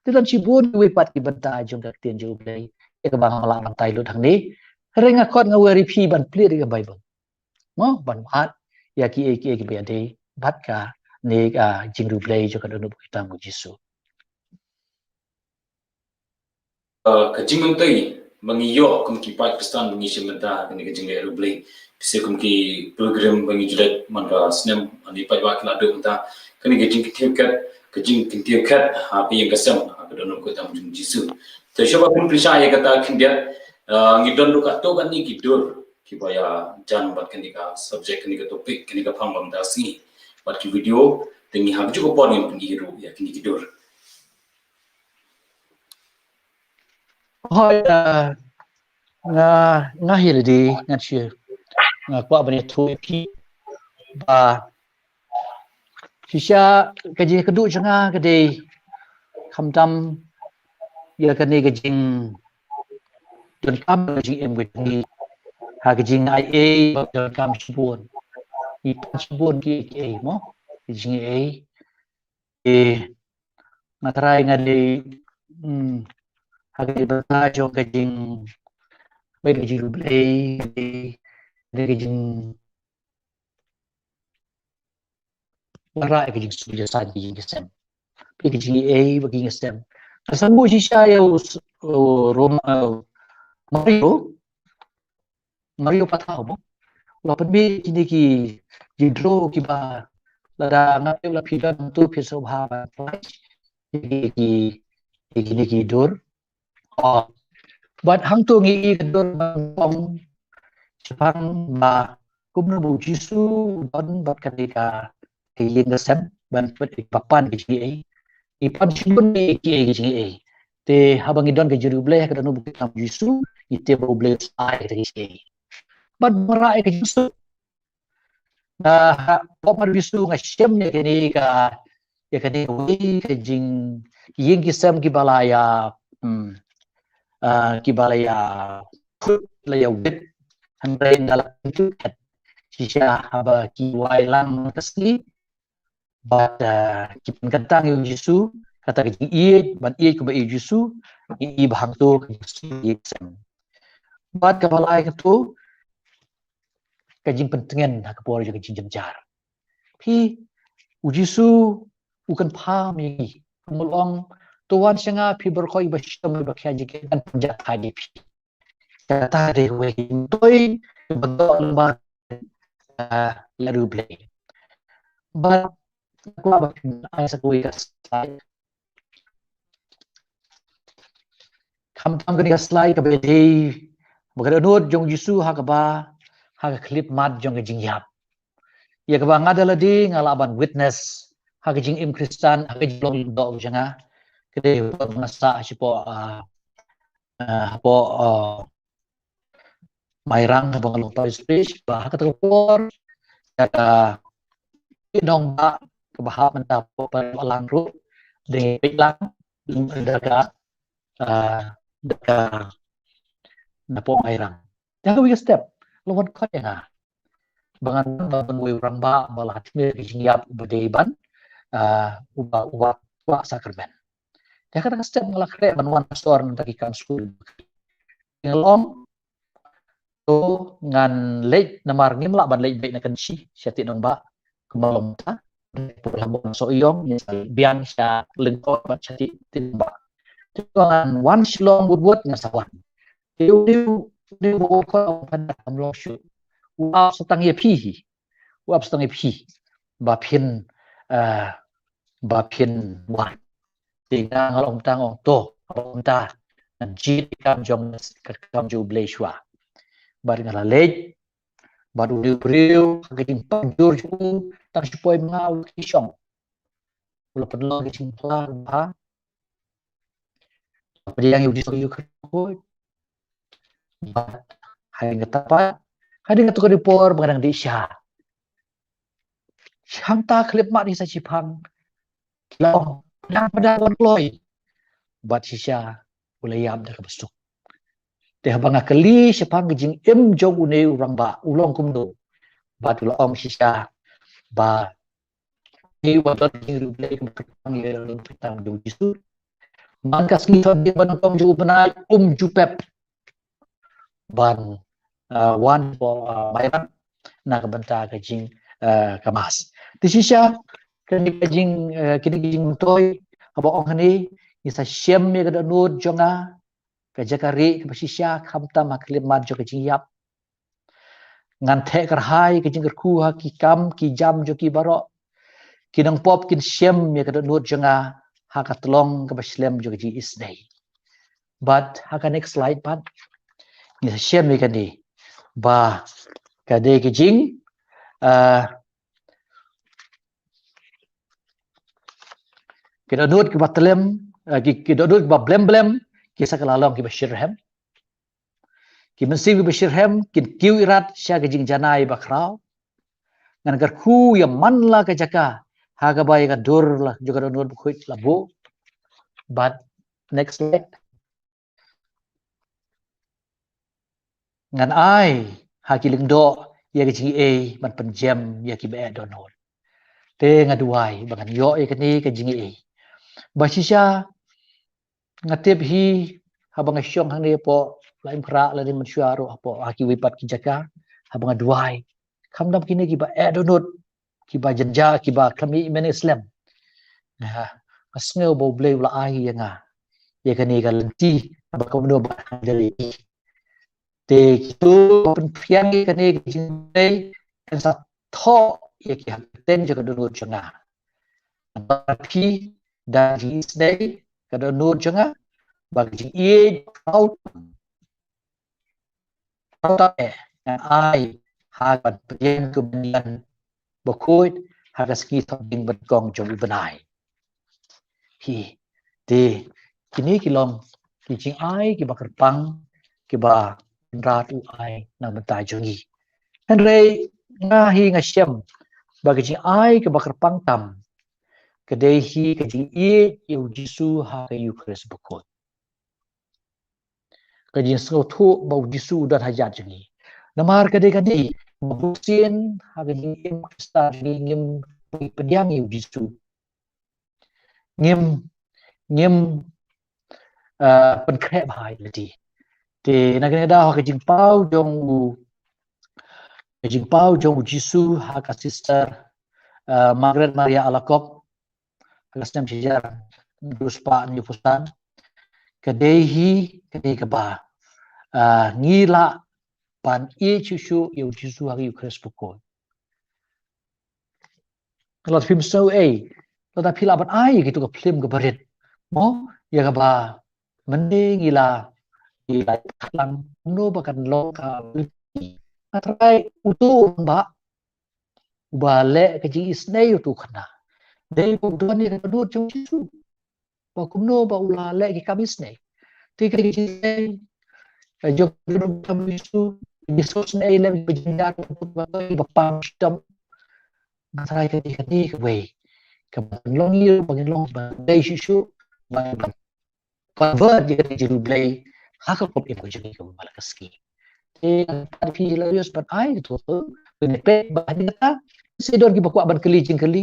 Te don shibun kiwei pat ki bynta jong ka ktien jong U Blei, ïa kaba ngam lah ban tai lut hangne. Hynrei nga khot nga wer ïa phi ban plie ïa ka Baibl. Mo, ban wad ïa kiei kiei kiba ïadei bad kane ka jingriewblei jong ka dohnud bakhuid tam u Jisu. Uh, ka jingmyntoi ba ngi ïoh kum ki paid Khristan ba ngi shim bynta kane ka jingleh riewblei. Phi sngewthuh kum ki pilgrim ba ngi ju leit man ka snem, ani paidbah ki la duh bynta kane ka jingkyntiew khet, ka jingkyntiew khet ha ka ïing ka sem, ha ka dohnud kyrteng jong u Jisu. Te shuwa ban pynshai ïa kata khyndiat, ah, ngi don ruh katto katne ki dur kiba ïa jan bad kane ka subject, kane ka topic, kane ka phang ba mynta ka sngi. Bad ki video, te ngi ha kajuh ka por ngin pyni ruh ïa kine ki dur. Hooid, ah, nga, nga hi lade, nga shu, nga kwah ban ïathuh ïa phi ba shisha ka jingkyrduh jong nga ka dei khamtam ïa kane ka jingdonkam ka jingim ka jong ngi ha ka jingai ei bad donkam shibun. I pan shibun ki, ki ei mo, ka jingai ei. Eh, nga trai nga dei, hmm, ha ka dei bynta jong ka jing, ka dei ka jingriewblei, ka dei, ka dei ka jing, nga rai ka jingsuk jingsan ka jing ka sem. Ka jing ei ba ka jing ka sem. Ka sangbu shisha ïa u s-, u Rom-, uh, Mario, Mario Pathaw mo. La pynmih kine ki jingdro kiba lada nga phi la phi don tu phi sngewbha ban flash kine ki, kine ki dur. Oh. Bad hangto ngi i ka dur ban ong shaphang ba kumno ba u Jisu u don bad kane ka, ka ïing ka sem ban pynpaw ïa ka jingim. I pan shibun ïa ka jingim. Te haba ngi don ka jingriewblei ha ka dohnud ba u Jisu, ngi tip ba u Blei u sa ai ka jingim. Bad ba ngi rah ïa ka jingsuk. Nga, hapoh mar u Jisu nga shem ïa kane ka, ïa kane kawei ka jing, ïing ki sem kiba la ïa, hmm, ah, kiba la ïa phut, la ïa wit, hynrei nga la pynthut khet shisha haba ki wai lang man ka sngi, bad, ah, ki pynkyntang ïa u Jisu, kata ka jingïeit, ban ïeit kumba ïeit u Jisu, ngi i ba hangto ka jingsuk ïa ki sem. Bad kaba lai kato, ka jingpyntngen ha ka por jong ka jingjynjar. Phi, u Jisu u kynpham ïa ngi, u ong, to wan sha nga phi baroh kiba shitom bad ba khia jingkit, ngan pynjah thait ïa phi. Kata dei kawei ka jingmyntoi kaba doh lyngba, ah, la riewblei. Bad nga kwah ba phin ai sa kawei ka slide. Khamtam kane ka slide kaba dei ba ka dohnud jong u Jisu ha kaba, ha ka khyllipmat jong ka jingïap. Ïa kaba nga da lade nga lah ban witness ha ka jingim Khristan, ha ka jinglong lyngdoh jong nga. Ka dei ba nga sah shapoh, ah, ah, hapoh, ah, Mairang haba nga long parish priest, ba ha kata ka por, ka, ka nongbah kaba hap mynta hapoh Paletwalang ruh, dang ïa peit lang, da ka, ah, da ka, napoh Mairang. Te ha kawei ka step, la wan khot ïa nga. Ba ngan wan ban wan uwei u rangbah ba la ha tmier ka jingïap uba dei ban, ah, uba, uba kwah sakramen. Te ha kata ka step nga la khreh ban wan pastor na ki kam skul. Nga la ong, to ngan leit namar ngim lah ban leit beit na Kynshi, sha Tied Nongbah, kumba long mynta. Pur ha Mawsohiong, ngi sa biang sha Lyngdoh bad sha Tied, Tied Nongbah. Te to ngan wan Shillong wut wut ngan sa wan. Te u dei, u dei u ba u khot u Phadar Khamlong shuh. U ap sa tang ïa phi hi. U ap sa tang ïa phi. Ba phin, eh, ba phin wan. Te nga nga la ong tang ong to, ong ta. Ngan jied ïa ka kam jong, ka kam jong u Blei shuwa. Bad nga la leit, bad u dei u briew, ka jingpynjur jong u, tang shu poi ma nga u la ki shong. U la pynlong ka jingphla bha. Pdiang ïa u Jisu ïa u kyrkhu. Bad hadien kata pat, hadien kata ka dei por ba nga dang dih sha. Hangta khyllipmat ngi sa shipang. Ki la ong, pdiang, pdiang, wan kloi. Bad shisha u la ïap da kaba suk. Te haba nga kylli shaphang ka jingim jong une u rangbah, u long kumno. Bad u la ong shisha ba ngi wan don jingriewblei kumba pynpang ïa la long pynpang jong u Jisu. Man ka sngi thon ding ba nyngkong jong u bnai um ju pep ban, ah, wan hapoh, ah, Mairang na ka bynta ka jing, ah, ka mass. Te shisha kane ka jing, ah, kine ki jingmyntoi haba ong hangne ngi sa shem ïa ka dohnud jong nga ka jaka rieh kaba shisha, khamtam ha ka khyllipmat jong ka jingïap. Ngan theh kyrhai ka jingkyrkhu ha ki kam ki jam jong ki baroh. Ki nongpop kin shem ïa ka dohnud jong nga ha ka tlong kaba slem jong ka jingisynei. Bad ha ka next slide pat, ngi sa shem ïa kane, ba ka dei ka jing, ah, ki dohnud kiba tlem, ah, ki, ki dohnud kiba blem blem ki sa kylla long kiba shitrhem. Ki mynsiem kiba shitrhem kin kiew irat sha ka jingjanai bakhraw. Ngan kyrkhu ïa man la ka jaka ha kaba ïa ka dur la jong ka dohnud bakhuid la buh. Bad next slide. Ngan ai ha ki lyngdoh ïa ka jingaiei ban pynjem ïa kiba eh dohnud. Te nga duwai ba ngan ïoh ïa kane ka jingaiei. Ba shisha nga tip hi, haba nga shong hangne hapoh Laitumkhrah lane mynshuwa ruh hapoh ha kiwei pat ki jaka, haba nga duwai, khamtam kine kiba eh dohnud, kiba jynjar, kiba khlem ïeit ïa mane slem, nga, nga sngew ba U Blei u la ai ïa nga ïa kane ka lynti ba kumno ban handle ïa ki. Te kito ba pynphriang ïa kane ka jingïeit kan sa thoh ïa ki ha ka kyrteng jong ka dohnud jong nga. Ba phi da ka jingisynei ka dohnud jong nga, ba ka jingïeit, ka dohnud jong nga, ngan ai ha ka ban pdiang ka bynta bakhuid ha ka sngi thohdieng ba nyngkong jong u bnai. Hi, te kine ki long ki jingai kiba kyrpang kiba Kynrad u ai na ka bynta jong ngi. Hynrei nga hi nga shem ba ka jingai kiba kyrpang tam ka dei hi ka jingïeit ïa U Jisu ha ka Eukharist bakhuid. Ka jingsngewthuh ba U Jisu u don ha ïing jong ngi. Namar ka dei kane, ba bun sien ha ka jingim Khristan jong ngi ngim pdiang ïa U Jisu. Ngim, ngim, ah, pynkhreh bha ïa lade. Te na kane ka daw ha ka jingpaw jong u, ka jingpaw jong U Jisu ha ka Sister, ah, Margaret Maria Alacoque, ha ka snem shi hajar hynriew spah hynñiew phew san. Ka dei hi, ka dei kaba, ah, ngi lah ban ïeit shuh shuh ïa U Jisu ha ka Eukharist bakhuid. Lada phim sngew ei, lada phi lah ban ai ïa kito ka phlim kaba rit, mo, ïa kaba mynne ngi la, ngi la khatlang kumno ba kan long ka, nga trai uto u rangbah uba leh ka jingisynei uto u khynnah. Dei ba u don ïa ka dohnud jong U Jisu. Ba kumno ba u la leh ki kam isynei. Te ka jingisynei, eh, jong ka dohnud jong U Jisu, ka jingsngew isynei lem ba jynjar ba pang shitom. Nga trai ka dei kane kawei kaba kan long ïa ba ngin long ba dei shuh shuh ba convert ïa ka jingïeit U Blei ha ka kum im ka jong ngi kaba man la ka sngi. Te nga kyrpad ïa phi la ïoh ban ai to to, pynpeit ba ha kata, sa don kiba kwah ban kylli jingkylli,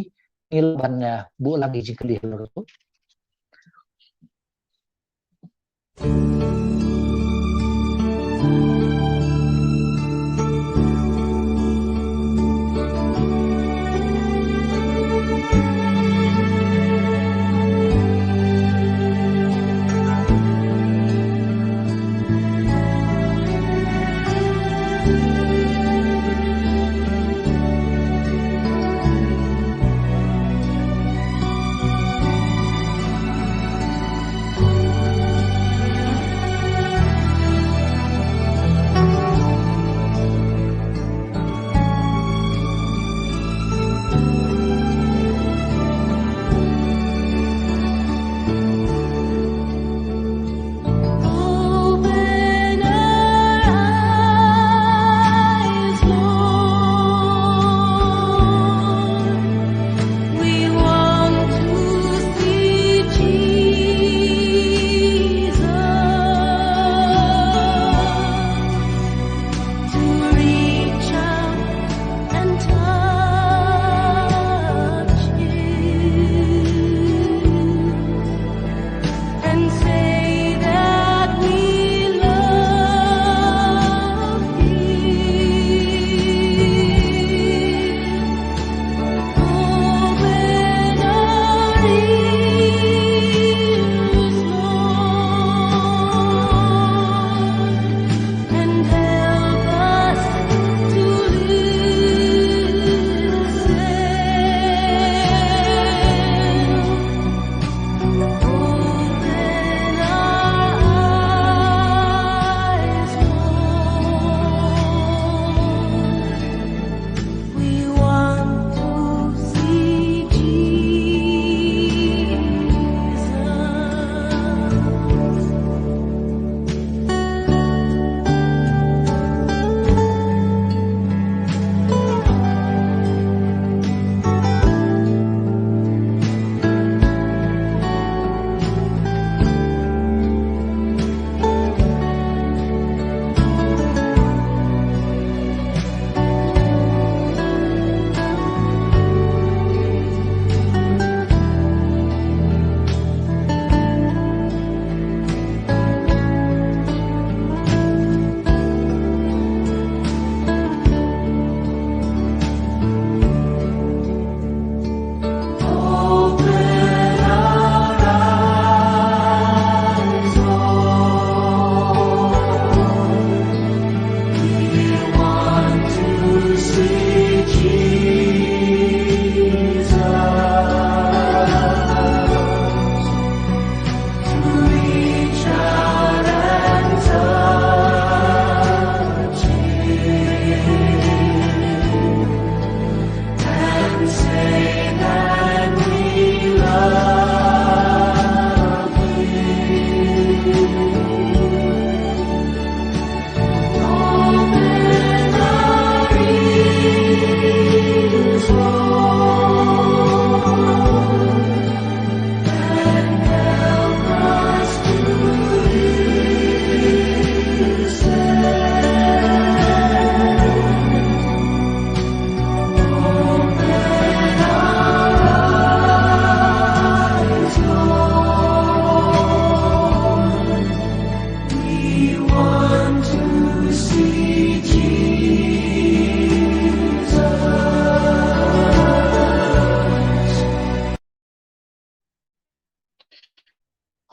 ngi lah ban, eh, buh lang ïa jingkylli ha kata.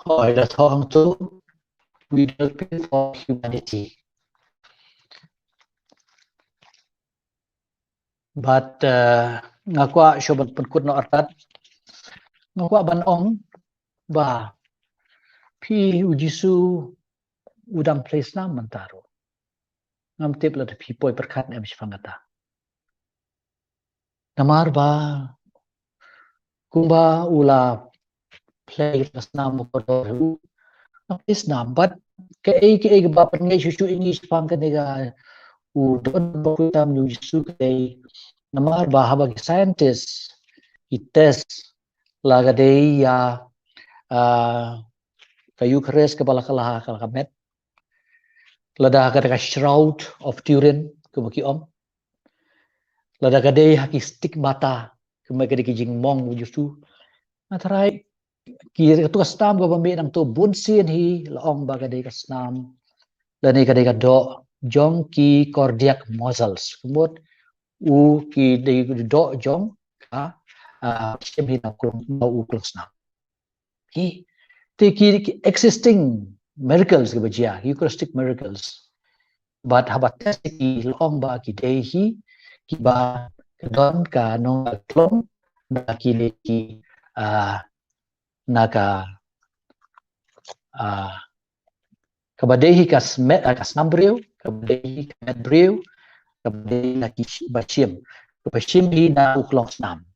Hooid, la thoh hangto, we do it for humanity. But uh, nga kwah shuh ban pynkut noh artat. Nga kwah ban ong ba phi, u Jisu u dang plie snam mynta ruh. Ngam tip lada phi poi pyrkhat em shaphang kata. Namar ba kumba u la plie ka snam u kordor u, u la plie snam, but kaei kaei kaba pynngeit shuh shuh ïa ngi shaphang kane ka u don ba khuid tam ïa u Jisu kaei. Namar ba haba ki scientist ki test la ka dei ïa, ah, ka Eucharist kaba la kylla ha ka met, lada ka dei ka Shroud of Turin kaba ki ong, lada ka dei ha ki stigmata, kumba ka dei ki jingmong u Jisu. Nga tharai ki, kato ka snam kaba mih nangto bunsien hi la ong ba ka dei ka snam lane ka dei ka doh jong ki cardiac muscles. Ka mut u ki dei doh jong ka, ah, shim hi na u klong, na u klong snam. Ki, te ki, ki existing miracles kiba jia, Eucharistic miracles. But haba test ki, la ong ba ki dei hi kiba don ka nongklong ba ki dei ki, ah, na ka, ah, kaba dei hi ka smet, ah, ka snam briew, kaba dei hi ka met briew, kaba dei na ki shi-, ba shim, kaba shim hi na u klong snam.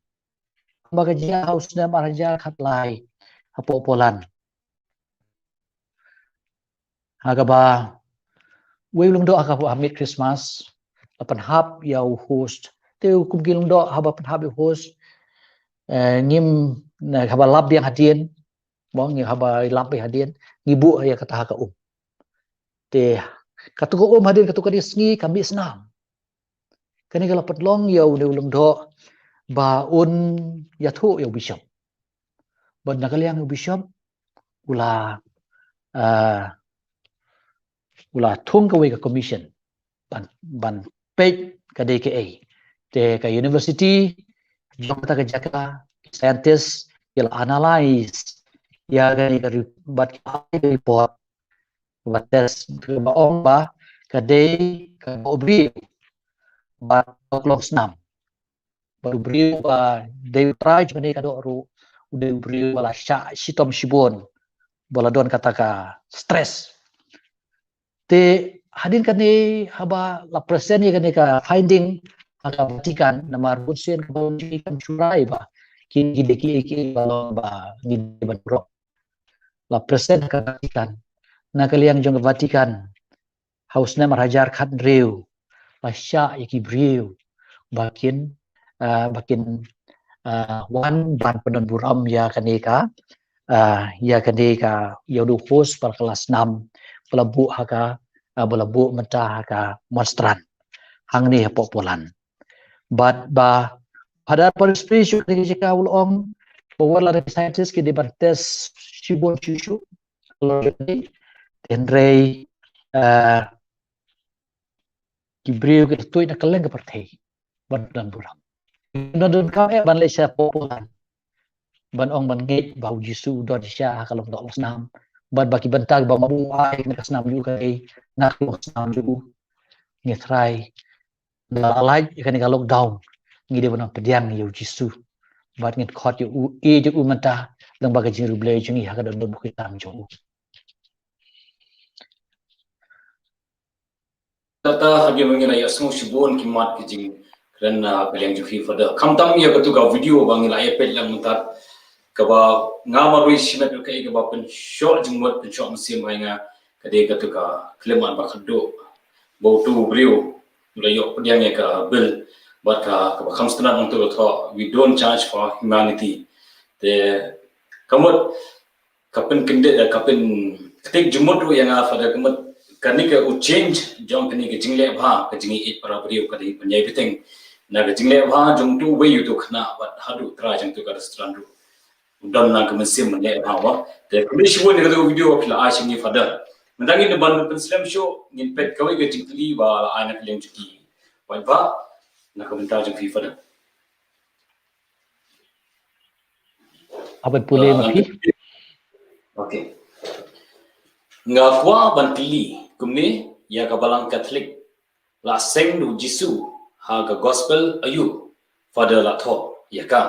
Kumba ka jia ha u snem ar hajar khatlai hapoh Poland. Ha kaba uwei u lyngdoh ha ka, ha miet Christmas la pynhap ïa u host. Te kum ki lyngdoh haba pynhap ïa u host, eh, ngim, na, haba lap biang hadien, mo, ngi haba lap biang hadien, ngi buh ïa kata ha ka um. Te kato ka um hadien kato ka sngi ka mih snam. Kane ka la pynlong ïa une u lyngdoh ba un ïathuh ïa u bishop. Bad na ka liang u bishop u la, ah, u la thung kawei ka commission ban, ban peit ka dei kaei. Te ka university jong kata ka jaka, scientist ki la analyse ïa kane ka re-, bad ki la ai ka report, ba test, ba ong ba ka dei ka doh briew bad ka klong snam. Bad u briew ba dei u trai jong kane ka doh ruh u dei u briew ba la shah shitom shibun, ba la don kata ka stress. Te hadien kane haba la present ïa kane ka finding ha ka Vatican, namar bunsien ka Vatican kam shu rai ba ki, ki dei ki, ki ba long ba ngi dei ban burom. La present ha ka Vatican, na ka liang jong ka Vatican ha u snem ar hajar khathynriew la shah ïa ki briew ba kin, ah, ba kin, ah, wan ban pyndon burom ïa kane ka, ah, ïa kane ka, ïa u host ba la kylla snam ba la buh ha ka, ah, ba la buh mynta ha ka Mostran hangne hapoh Poland. Bad ba Father Paris Priest u kane ka jaka u la ong ba wat la da ki scientist ki dei ban test shibun shuh shuh, hynrei, eh, ki briew ki la tuid na kylleng ka pyrthei ban pyndon burom. Ngi donkam eh ban leit sha Poland ban ong ban ngeit ba u Jisu u don shisha ha ka lyngdoh lyngsnam, bad ba ki bynta ba ma u ai na ka snam jong u ka dei na ka lyngsnam jong u. Ngi trai, la lait ïa kane ka lockdown, ngi dei ban pdiang ïa u Jisu bad ngin khot ïa u, ïeit ïa u mynta lyngba ka jingriewblei jong ngi ha ka dohnud bakhuid tam jong u. Kata ha ngi, ngi la ïa sngew shibun ki mat ki jingkren na ka liang jong phi Father. Khamtam ïa katu ka video ba ngi la ïa peit lang mynta, kaba nga marwei shimet ruh kaei kaba pynshoh jingmut pynshoh mynsiem ha nga ka dei katu ka khyllipmat ba khadduh ba utu u briew u la ïoh pdiang ïa ka bill bad ka, kaba kham sngewtynnat nangtu ka thoh, "We don't charge for humanity." Te ka mut ka pynkyndit, ka pynktik jingmut ruh ïa nga Father, ka mut kane ka u change jong kane ka jingleh bha ka jingïeit para briew ka dei ban ïai bteng na ka jingleh bha jong utu uwei utu u khynnah bad haduh trai jong utu ka restaurant ruh. Don na ka mynsiem ban leh bha wa. Te khublei shibun ïa katu ka video phi la ai sha ngi Father. Mynta ngin ban pynslem shuh, ngin peit kawei ka jingkylli ba la ai na ka liang jong ki paidbah, na ka bynta jong phi Father. Haba pule ma phi. Okay. Nga kwah ban kylli kumne ïa ka Balang Katholik, la seng da u Jisu ha ka Gospel aïu? Father la thoh ïa ka.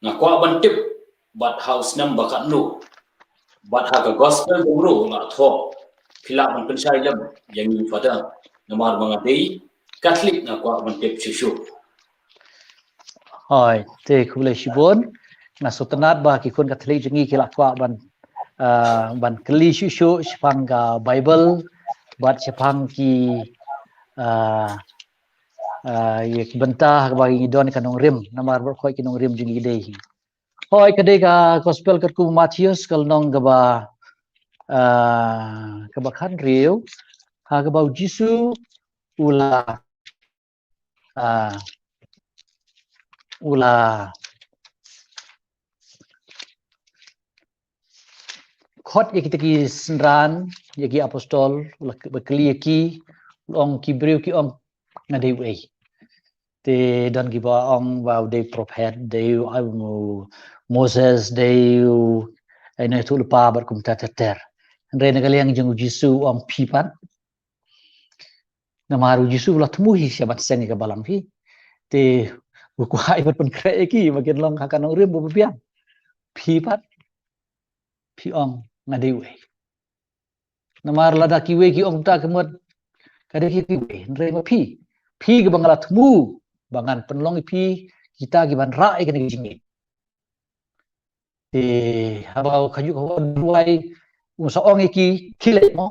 Nga kwah ban tip bad ha u snem ba katno, bad ha ka Gospel ba mro la thoh. Phi lah ban pynshai lem ïa ngi Father, namar ba nga dei Katholik, nga kwah ban tip shuh shuh. Hooid, te khublei shibun. Nga sngewtynnat ba ki khun Katholik jong ngi ki la kwah ban, ah, ban kylli shuh shuh shaphang ka Bible bad shaphang ki, ah, ah, ïa ki bynta ha kaba ngi don ka nongrim, namar baroh khoit ki nongrim jong ngi dei hi. Hooid, ka dei ka Gospel katkum u Mathaios, ka lynnong kaba, ah, kaba khathynriew, ha kaba u Jisu u la, ah, u la khot ïa kita ki synran, ïa ki apostol, u la kylli ïa ki, u la ong, ki briew ki ong, nga dei uei? Te don kiba ong ba u dei prophet, dei u, u Moses, dei u, ai na tu lepa bad kumta ter ter. Hynrei na ka liang jong u Jisu u ong phi pat. Namar u Jisu u la thmu hi sha ban seng ïa ka balang phi. Te u kwah ban pynkhreh ïa ki ba kin long ha ka nongrim ba biang. Phi pat, phi ong nga dei uei? Namar lada kiwei ki ong ta ka mut ka dei kiwei, hynrei ma phi, phi kaba nga la thmu ba ngan pynlong ïa phi kita kiban rah ïa kane ka jingngeit. Te haba u khyndiat ka haba u duwai, u sa ong ïa ki, khie leit mo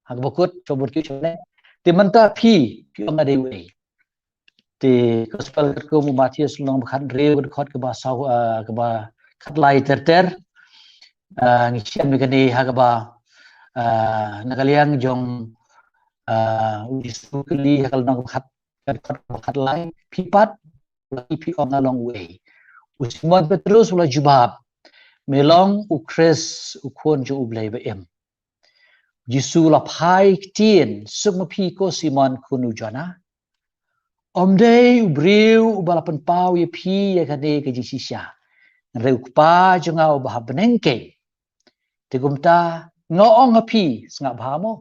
ha kaba kut, shu bud ki shu leit. Te mynta phi, phi ong nga dei uei? Te Gospel katkum u Mathaios lynnong ba khathynriew, ka dkhot kaba saw, ah, kaba khatlai ter ter. Ah, ngi shem ïa kane ha kaba, ah, na ka liang jong, ah, u Jisu u kylli ha ka lynnong kaba khat, ka dkhot kaba khatlai, phi pat, phi ong nga long uei? U Simon Petrus u la jubab, me long u Khrist, u Khun jong U Blei ba im. U Jisu u la phai ktien, suk ma phi ko Simon khun u Jona. Ym dei u briew uba la pynpaw ïa phi ïa kane ka jingshisha, hynrei u Kpa jong nga uba ha bneng keiñ. Te kumta nga ong ha phi, sngap bha mo,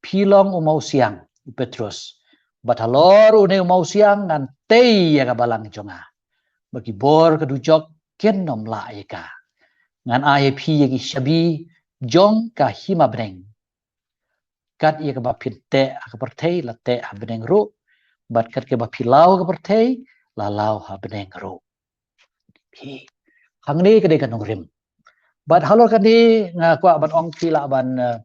phi long u mawsiang, u Petrus, bad halor une u mawsiang ngan tei ïa ka balang jong nga, ba ki bor ka dujok kin ym lah ïa ka. Ngan ai ïa phi ïa ki shabi jong ka hima bneng. Kat ïa kaba phin teh ha ka pyrthei la teh ha bneng ruh, bad kat kaba phi law ha ka pyrthei la law ha bneng ruh. Phi, hangne ka dei ka nongrim. Bad halor kane nga kwah ban ong phi lah ban, eh,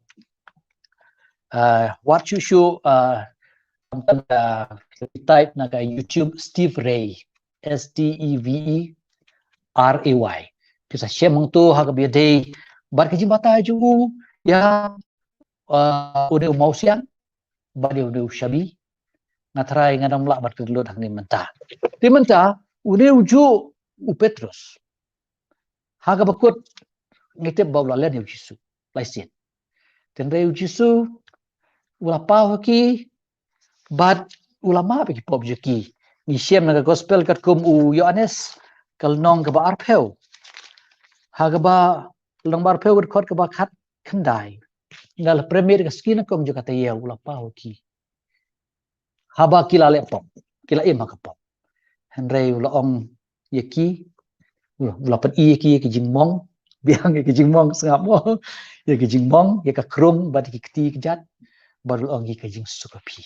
eh, wad shuh shuh, eh, type na ka YouTube Steve Ray, S T E V E R A Y. Phi sa shem hangto ha kaba ïadei bad ka jingbatai jong u ïa, uh, une u mawsiang bad ïa une u shabi. Nga trai ngan ym lah ban kyrkhu hangne mynta. Te mynta une u juh u Petrus, ha kaba kut ngi tip ba u la len ïa u Jisu lai sien. Hynrei u Jisu u la paw ha ki bad u la map ïa ki pop jong ki. Ngi shem na ka Gospel katkum u Ïoannis, ka lynnong kaba arphew, ha kaba lynnong ba arphew, ka dkhot kaba khatkhyndai. Nga la pyrmit ka sngi na kong jong ka taïew u la paw ha ki. Haba ki la leh pop, ki la im ha ka pop, hynrei u la ong ïa ki, u la, u la pyni ïa ki ïa ki jingmong, biang ïa ki jingmong, sngap mo, ïa ki jingmong, ïa ka krung bad ïa ki kti kjat, bad u la ong ïa ki, ka jingsuk ha phi.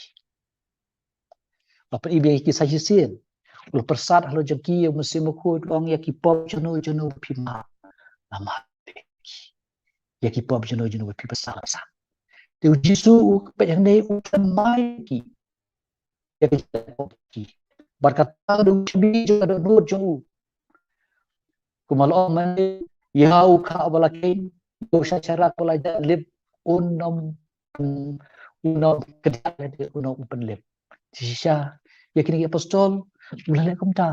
U la pyni biang ïa ki sa shisien. U la pyrsad halor jong ki ïa u Mynsiem Bakhuid, u la ong ïa ki pop jong no jong no ba phi map, la map ïa ki. Ïa ki pop jong no jong no ba phi pynsaphriang. Te u Jisu u peit hangne u thymmai ïa ki. Ïa ki pop ki. Bad kata ka dei u shabi jong ka dohnud jong u. Kumba la ong mynne, ïa u kha ba la kheiñ, ïa u shah sharak ba la jan lip, un ym, un ym kdiah lade, un ym pynlip. Shisha ïa kine ki apostol u la leh kumta.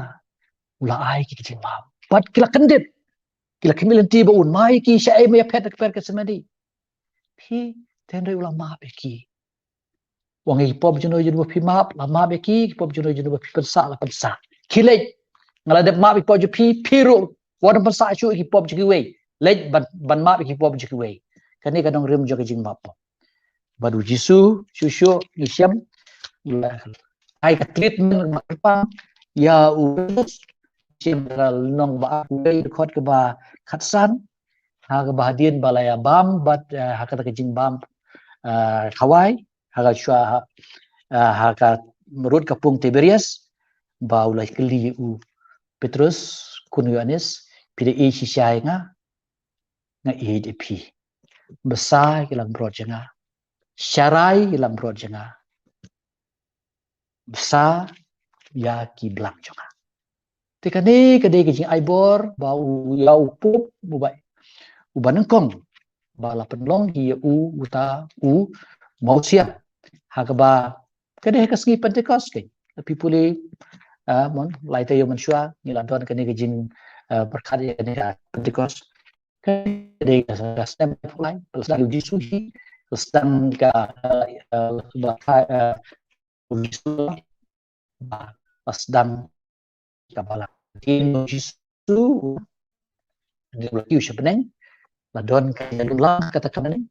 U la ai ki jingmap. Bad ki la kyndit. Ki la khmih lynti ba un map ïa ki shaei ma ïaphet na kper Gethsemane. Phi, Te hynrei u la map ïa ki. Wan ïa ki pop jong no jong no ba phi map, la map ïa ki, ki pop jong no jong no ba phi pynsah, la pynsah. Khie leit, nga la dep map ïa ki pop jong phi, phi ruh wat pynsah shuh ïa ki pop jong kiwei. Leit ban, ban map ïa ki pop jong kiwei. Kane ka nongrim jong ka jingmap pop. Bad u Jisu shuh shuh ngi shem, u la ai ka treatment ba kyrpang ïa u Petrus. Shem da lynnong ba ar, dkhot kaba khatsan, ha kaba hadien ba la ïa bam bad, eh, ha kata ka jingbam, eh, khawai, ha ka shwa ha, eh, ha ka rud ka pung Tiberias, ba u la kylli u Petrus, khun u Ïoannis, phi da ïeit shisha ïa nga? Nga ïeit ïa phi. Bsa ïa ki langbrot jong nga, sharai ïa ki langbrot jong nga, bsa ïa ki blang jong nga. Te kane ka dei ka jingai bor ba u, ïa u pop, u ba, u ba nyngkong ba la pynlong hi ïa u, uta u mawsiang. Ha kaba ka dei ha ka sngi Pentecost keiñ. Phi pule, ah, mon, lai taïew mynshuwa ngi la don kane ka jing, ah, pyrkhat ïa kane ka Pentecost. Ka dei ka, ka snem ba la sdang ïa u Jisu hi, la sdang ka, eh, eh, ba ka, eh, u Jisu ba la sdang ka balang. Dei u Jisu, dei u la kiew sha bneng, la don ka ïalumlang kata ka bneng.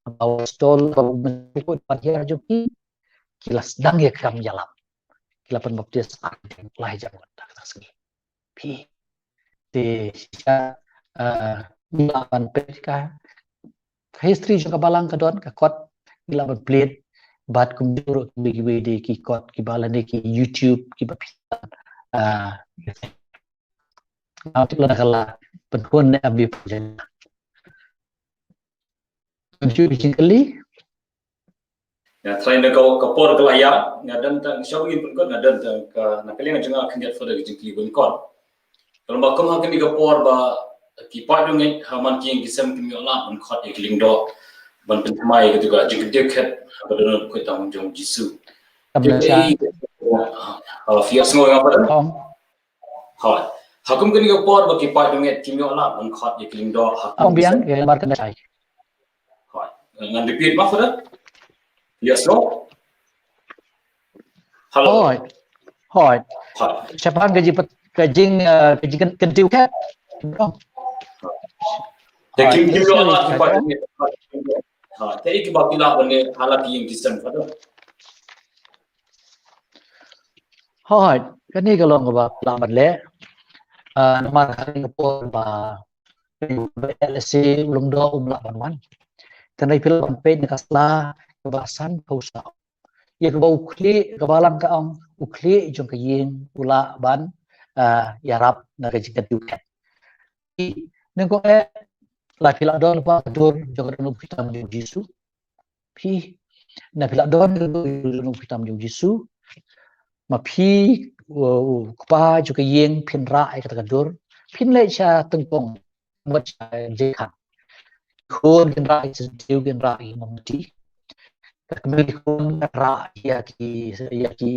Ba u apostol, ba u mynsiem, ba hiar jong ki, ki la sdang ïa ka kam ïalam. Ki la pynbaptis ar, lai hajar ngut ha kata ka sngi. Phi. Te shisha, ah, ngi lah ban peit ka, ka history jong ka balang ka don, ka kot, ngi lah ban peit, bad kumjuh ruh kiwei kiwei de ki kot kiba lane ki YouTube kiba phi, ah, ah, tip lada ka la pynhun ne abi pynjah. Kumjuh ki jingkylli. Ïa, trai na ka, ka por ka la ïa, nga don tang, sha ba ngin pynkut, nga don tang ka, na ka liang jong nga khyndiat Father ka jingkylli ban kut. Tang ba kum ha kane ka por ba ki paid nongeit ha man ki ïing ki sem kim ïoh lad ban khot ïa ki lyngdoh ban pynthymmai ïa katu ka jingkyndiah khet ha ka dohnud bakhuid tam jong u Jisu. Te, ah, phi ïohsngew ïa nga, Father? Hooid. Ha kum kane ka por ba ki paid nongeit kim ïoh lad ban khot ïa ki lyngdoh ha kum ki sem. Hooid. Ngan repeat ma, Father? Yes, no? Hello? Hooid. Hooid. Hooid. Shaphang ka jing, ka jing, eh, ka jingkyndiah khet. Te kim, kim ïoh lad ki paid nongeit. Hooid. Te kiba ki lah ban leh ha la ki ïing ki sem, Father. Hooid, kane ka long kaba lah ban leh. Ah, namar ha kane ka por ba, ba L S A u lyngdoh um lah ban wan. Te hynrei phi lah ban peit na ka sla kaba sanphew saw. Ïa kaba u khlieh, ka balang ka ong, u khlieh jong ka ïing u lah ban, ah, ïarap na ka jingkyndiah khet. Nyngkong eh, la phi lah don lypa ka dur jong ka dohnud bakhuid tam jong u Jisu? Phi, na phi lah don ka dur jong ka dohnud bakhuid tam jong u Jisu, ma phi, u, u kpa jong ka ïing phin rah ïa kata ka dur, phin leit sha tyngkong, mut sha jingkhang. Khun kin rah ïa ki syntiew, kin rah ïa ki mombati. Ka kmie khun kan rah ïa ki, ïa ki,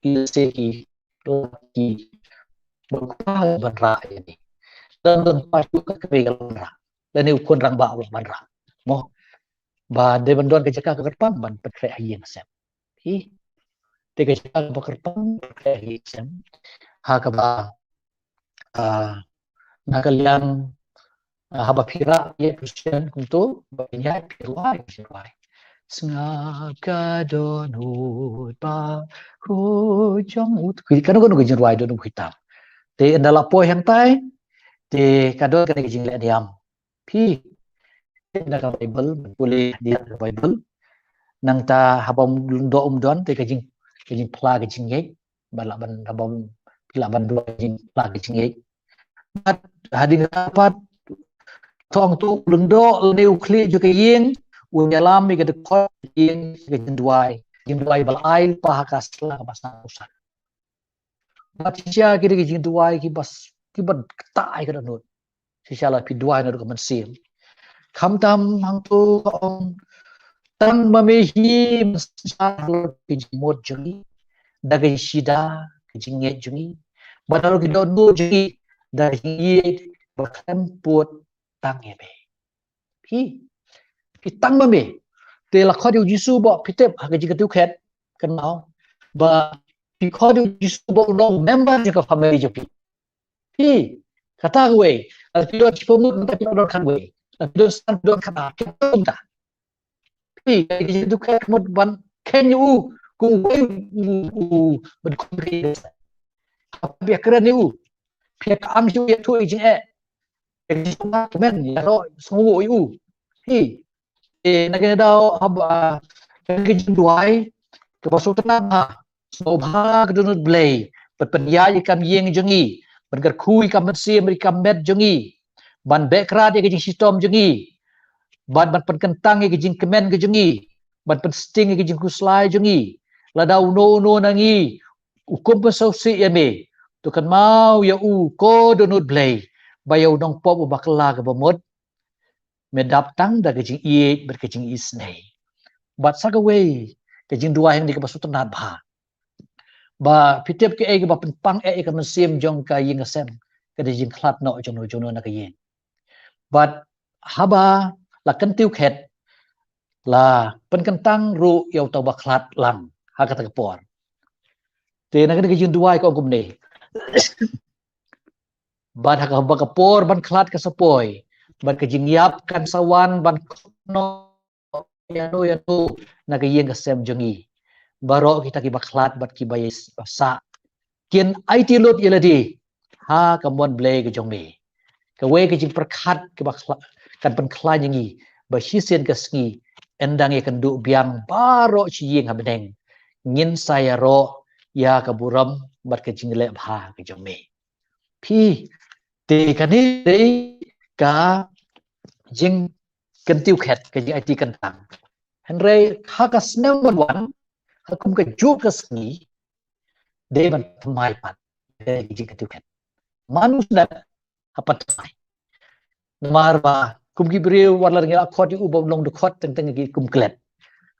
ki, ki, ki, ba u kpa ban rah ïa ni. Don, don kpa shuh ka kmie ka lah ban rah. Lane u khun rangbah u lah ban rah. Mo, ba dei ban don ka jaka kaba kyrpang ban pynkhreh ha ïing ha sem. Phi. Te ka jaka kaba kyrpang ban pynkhreh ha ïing ha sem. Ha kaba, ah, na ka liang, ah, haba phi rah ïa Khristan kumto, ba phi ïaid phi rwai, phi rwai. Sngap ka dohnud bakhuid jong u. Kano kano ka jingrwai dohnud bakhuid tam. Te ynda la poi hangtai, te ka don kane ka jingleh niam. Phi, na ka Baibl, pule hadien ka Baibl. Nangta haba um lyngdoh um don, te ka jing, ka jingphla ka jingngeit. Ba lah ban, haba um, phi lah ban duwai jingphla ka jingngeit. Bad hadien pat, thong tu u lyngdoh lane u khlieh jong ka ïing, un ïalam ïa ka dkhot ïing, ka jingduwai. Jingduwai ba la ai lypa ha ka sla kaba sanphew saw. Bad shisha ki dei ki jingduwai kiba s-, kiba ktah ïa ka dohnud. Shisha la phi duwai naduh ka mynsiem. Khamtam hangto ka ong, tang ma me hi mynsiem shah halor ki jingmut jong ngi, da ka jingshida ka jingngeit jong ngi, bad halor ki dohnud jong ngi, da ka jingïeit ba khlem pud tang ïa me. Phi. Phi tang ma me. Te la khot ïa u Jisu ba phi tip ha ka jingkyntu khet, kynmaw, ba phi khot ïa u Jisu ba u long member jong ka family jong phi. Phi, kata kawei. Lada phi don shiphew ngut, mynta phi la don khatwei. Lada phi don san, phi don khatar, phi don khatar. Phi, ka jingkyntu khet ka mut ban kheiñ ïa u kum uwei u, u, u, ban khot phi. Haba phi ïakren ïa u, phi ïa ka ang shu ïathuh ïa ka jingeh, ïa ka jingkmen, ïaroh sngewnguh ïa u. Phi, eh, na kane ka daw haba, ah, ka jingduwai kaba sngewtynnat bha, sngewbha ka dohnud Blei ban pynïaid ïa ka kam ïing jong ngi, ban kyrkhu ïa ka mynsiem, ïa ka met jong ngi, ban beh krad ïa ka jingshitom jong ngi, ban, ban pynkyntang ïa ka jingkmen ka jong ngi, ban pynsting ïa ka jingkhuslai jong ngi. Lada uno uno na ngi u kum pynsngewsih ïa me, to kynmaw ïa u, ko dohnud Blei, ba ïa u nongpop uba kylla kaba mut, me dap tang da ka jingïeit bad ka jingisynei. Bad sa kawei ka jingduwai hangne kaba sngewtynnat bha, ba phi tip kaei kaba pynpang eh ïa ka mynsiem jong ka ïing ka sem, ka dei jingkhlad noh jong no jong no na ka ïing. Bad haba la kyntu khet, la pynkyntang ruh ïa uta uba khlad lang ha kata ka por. Te na kane ka jingduwai ka ong kumne: Bad ha kaba ka por ban khlad ka sa poi, bad ka jingïap kan sa wan ban khot noh ïano ïano na ka ïing ka sem jong ngi. Baroh kita kiba khlad bad kiba ïa sah kin aiti lut ïa lade ha ka mon Blei ka jong me. Kawei ka jingpyrkhat kaba khla-, kan pynkhlaiñ ïa ngi ba shisien ka sngi, ynda ngi ïakynduh biang baroh shi ïing ha bneng, ngin sa ïaroh ïa ka burom bad ka jingleh bha ka jong me. Phi, te kane dei ka jingkyntu khet, ka jingaiti kyntang. Hynrei ha ka snem ban wan, ha kum ka juk ka sngi, dei ban thymmai pat, dei ka jingkyntu khet. Mano u snem, ha ban thymmai. Namar ba kum ki briew, wat la ngi la khot ïa u ba long dkhot, teng teng ki kum klet.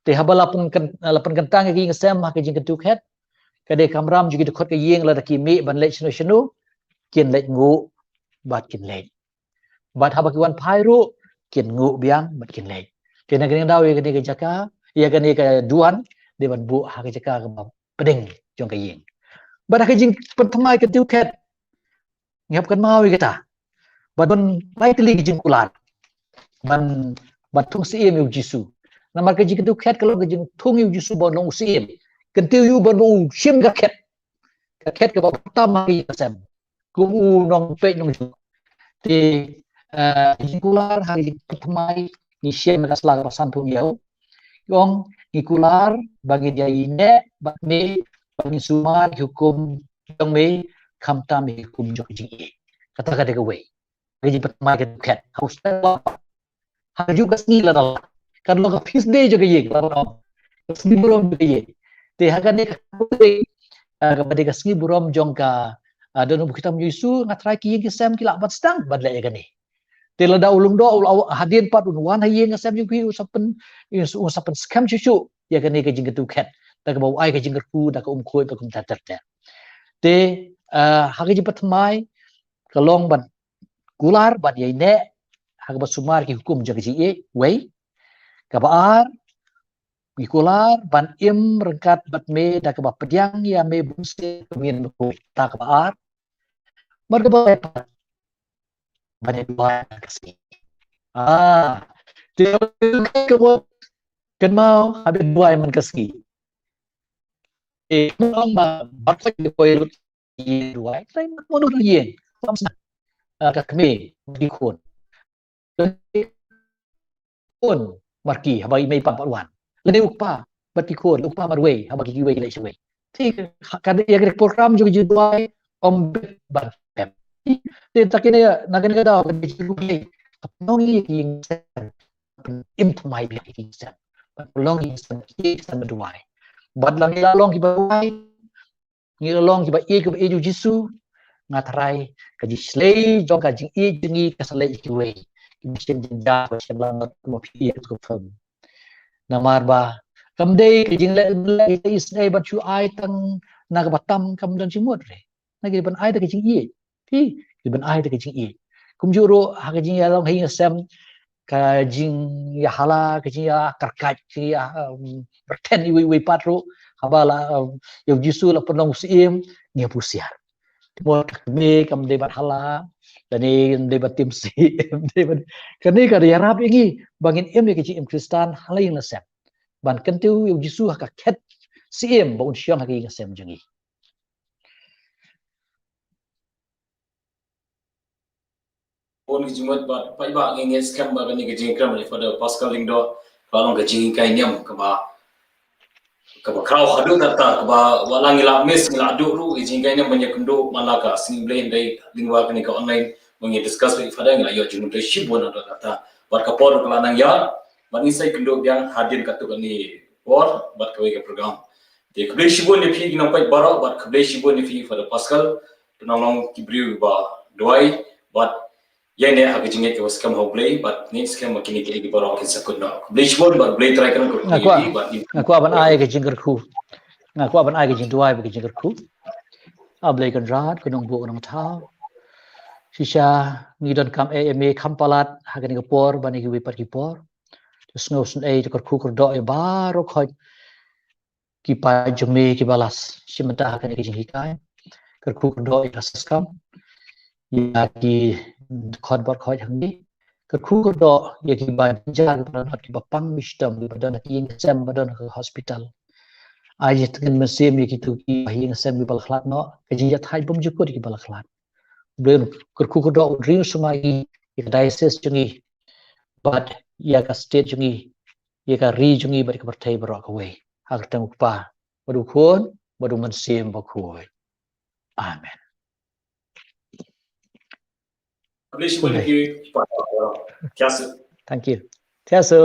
Te haba la pynkyn-, la pynkyntang ïa ka ïing ka sem ha ka jingkyntu khet, ka dei kamram jong ki dkhot ka ïing, lada ki mih ban leit shano shano, kin leit nguh bad kin leit. Bad haba ki wan phai ruh, kin nguh biang bad kin leit. Te na kane ka daw, ïa kane ka jaka, ïa kane ka duwan, dei ban buh ha ka jaka kaba pdeng jong ka ïing. Bad ha ka jingpynthymmai kyntu khet, ngi hap kynmaw ïa kata. Bad ban lai tylli ki jingkular ban, ban thung syiem ïa u Jisu. Namar ka jingkyntu khet ka long ka jingthung ïa u Jisu ban long u syiem. Kyntu ïa u ban long u shim ka khet, ka khet kaba tam ha ka ïing ka sem, kum u nongpeit nongjuk. Te, eh, jingkular ha ka jingpynthymmai, ngi shem ha ka sla kaba sanphew hynñiew. Ong, ngi kular ba ngin ïaineh bad me, ba ngin sumar ki hukum jong me, khamtam ki hukum jong ka jingïeit. Kata ka dei kawei ka jingpynthymmai kyntu khet. Ha u snem, ha ka juk ka sngi lada lah, kan long ka feast day jong ka ïing, lada long ka sngi burom jong ka ïing. Te ha kane ka, ah, kaba dei ka sngi burom jong ka, ah, dohnud bakhuid tam jong u Jisu, nga tharai ki ïing ki sem ki lah ban sdang ban leh ïa kane. Te lada u lyngdoh u la, hadien pat un wan ha ïing ha sem jong phi, u sa pyn, u sa pynskhem shuh shuh ïa kane ka jingkyntu khet, da kaba u ai ka jingkyrkhu da ka umkhuid bad kumta ter ter. Te, ah, ha ka jingpynthymmai ka long ban kular ban ïaineh ha kaba sumar ki hukum jong ka jingïeit, wei. Kaba ar, ngi kular ban im ryngkat bad me da kaba pdiang ïa me bunsien, ka mih bakhuid. Kata kaba ar. Bad kaba lai pat, ban ïaduwai man ka sngi. Ah, te kaba kynmaw, haba ïaduwai man ka sngi. Eh, kynmaw ba, ba ka ïaduwai lut ïaduwai, trai mano ïa, lam sna, ah, ka kmie, ki khun. Khun marki, haba i mei i pa pat wan. Lane u kpa bad ki khun, u kpa marwei, haba ki kiwei ki leit shawei. Te ka, ka dei ïa ka program jong ka jingduwai, ym bit ban pep. Te ta kine, na kine ka daw, ka dei jingduwai, ka pynlong ïa ki ïing sem, im thymmai biang ïa ki ïing sem. Pynlong ïa ki ïing sem, ki ïing sem ban duwai. Bad lada ngi la long kiba duwai, ngi la long kiba ïeit, kiba ïeit ïa u Jisu, nga tharai ka jingshlei jong ka jingïeit jong ngi ka sa leit sha kiwei. Kiba shem jynjar, kiba shem lanot, kumba phi ïeit, kumba phi. Namar ba kam dei ka jingleh, leh, leh isynei ban shu ai tang na kaba tam, kam don jingmut re. Na ki ban ai da ka jingïeit. Phi, ki ban ai da ka jingïeit. Kumjuh ruh ha ka jingïalong ha ïing ha sem, ka jingïahala, ka jingïakarkait, ka jingïa, um, byrthen iwei iwei pat ruh, haba la, um, ïa u Jisu la pynlong u Syiem, ngi hap husiar. Te mo ka kmie kam dei ban hala, lane kam dei ban tim sih, kam dei ban, kane ka ïarap ïa ngi, ba ngin im ïa ka jingim Khristan, ha la ïing la sem. Ban kyntiew ïa u Jisu ha ka khet Syiem, ba un shong ha ka ïing la sem jong ngi. Bun ki jingmut bad paidbah, ngi ngeit skhem ba kane ka jingkren jong Father Pascal Lyngdoh ka long ka jinghikai niam kaba, kaba khraw haduh katta, kaba wat la ngi la miss, ngi la duh ruh, ka jinghikai niam ban ïakynduh man la ka Sngi Blei, hynrei lyngba kane ka online ba ngi discuss bad i Father, ngi la ïoh jingmyntoi shibun haduh katta. Bad ka por ka la nang ïaid, bad ngin sa ïakynduh biang hadien katto katne por bad kawei ka program. Te khublei shibun ïa phi ki nongpeit baroh, bad khublei shibun ïa phi Father Pascal, to nang long ki briew ba duwai, bad ïa ne ha ka jingngeit kaba skhem ha U Blei, bad ngeit skhem ba kine kiei kiei baroh kin sa kut noh. Khublei shibun, bad U Blei Trai kan kyrkhu ïa phi, bad nga kwah ban ai ka jingkyrkhu. Nga kwah ban ai ka jingduwai bad ka jingkyrkhu. A Blei Kynrad, ko Nongbuh Nongthaw. Shisha ngi donkam ei ei me kham palat ha kane ka por bad ha kiwei pat ki por. To sngewsynei, to kyrkhu kyrdoh ïa baroh khoit ki paid jong me kiba la shim bynta ha kane ka jinghikai. Kyrkhu kyrdoh ïa ka Sister Kam, ïa ki dkhot baroh khoit hangne. Kyrkhu kyrdoh ïa kiba jynjar, kiba la nod, kiba pang shitom, kiba don ha ki ïing sem, ba don ha ka hospital. Ai jingïathuh mynsiem ïa kito kiba ha ïing sem kiba la khlad noh, ka jingïathait bymjukut ïa kiba la khlad. Blei, kyrkhu kyrdoh, un ring sumar ïa ka diocese jong ngi, bad ïa ka state jong ngi, ïa ka ri jong ngi, bad ïa ka pyrthei baroh kawei. Ha ka kyrteng U Kpa, bad U Khun, bad U Mynsiem Bakhuid. Amen. Khublei shibun ïa phi. Thank you. Thank you. Thiasu.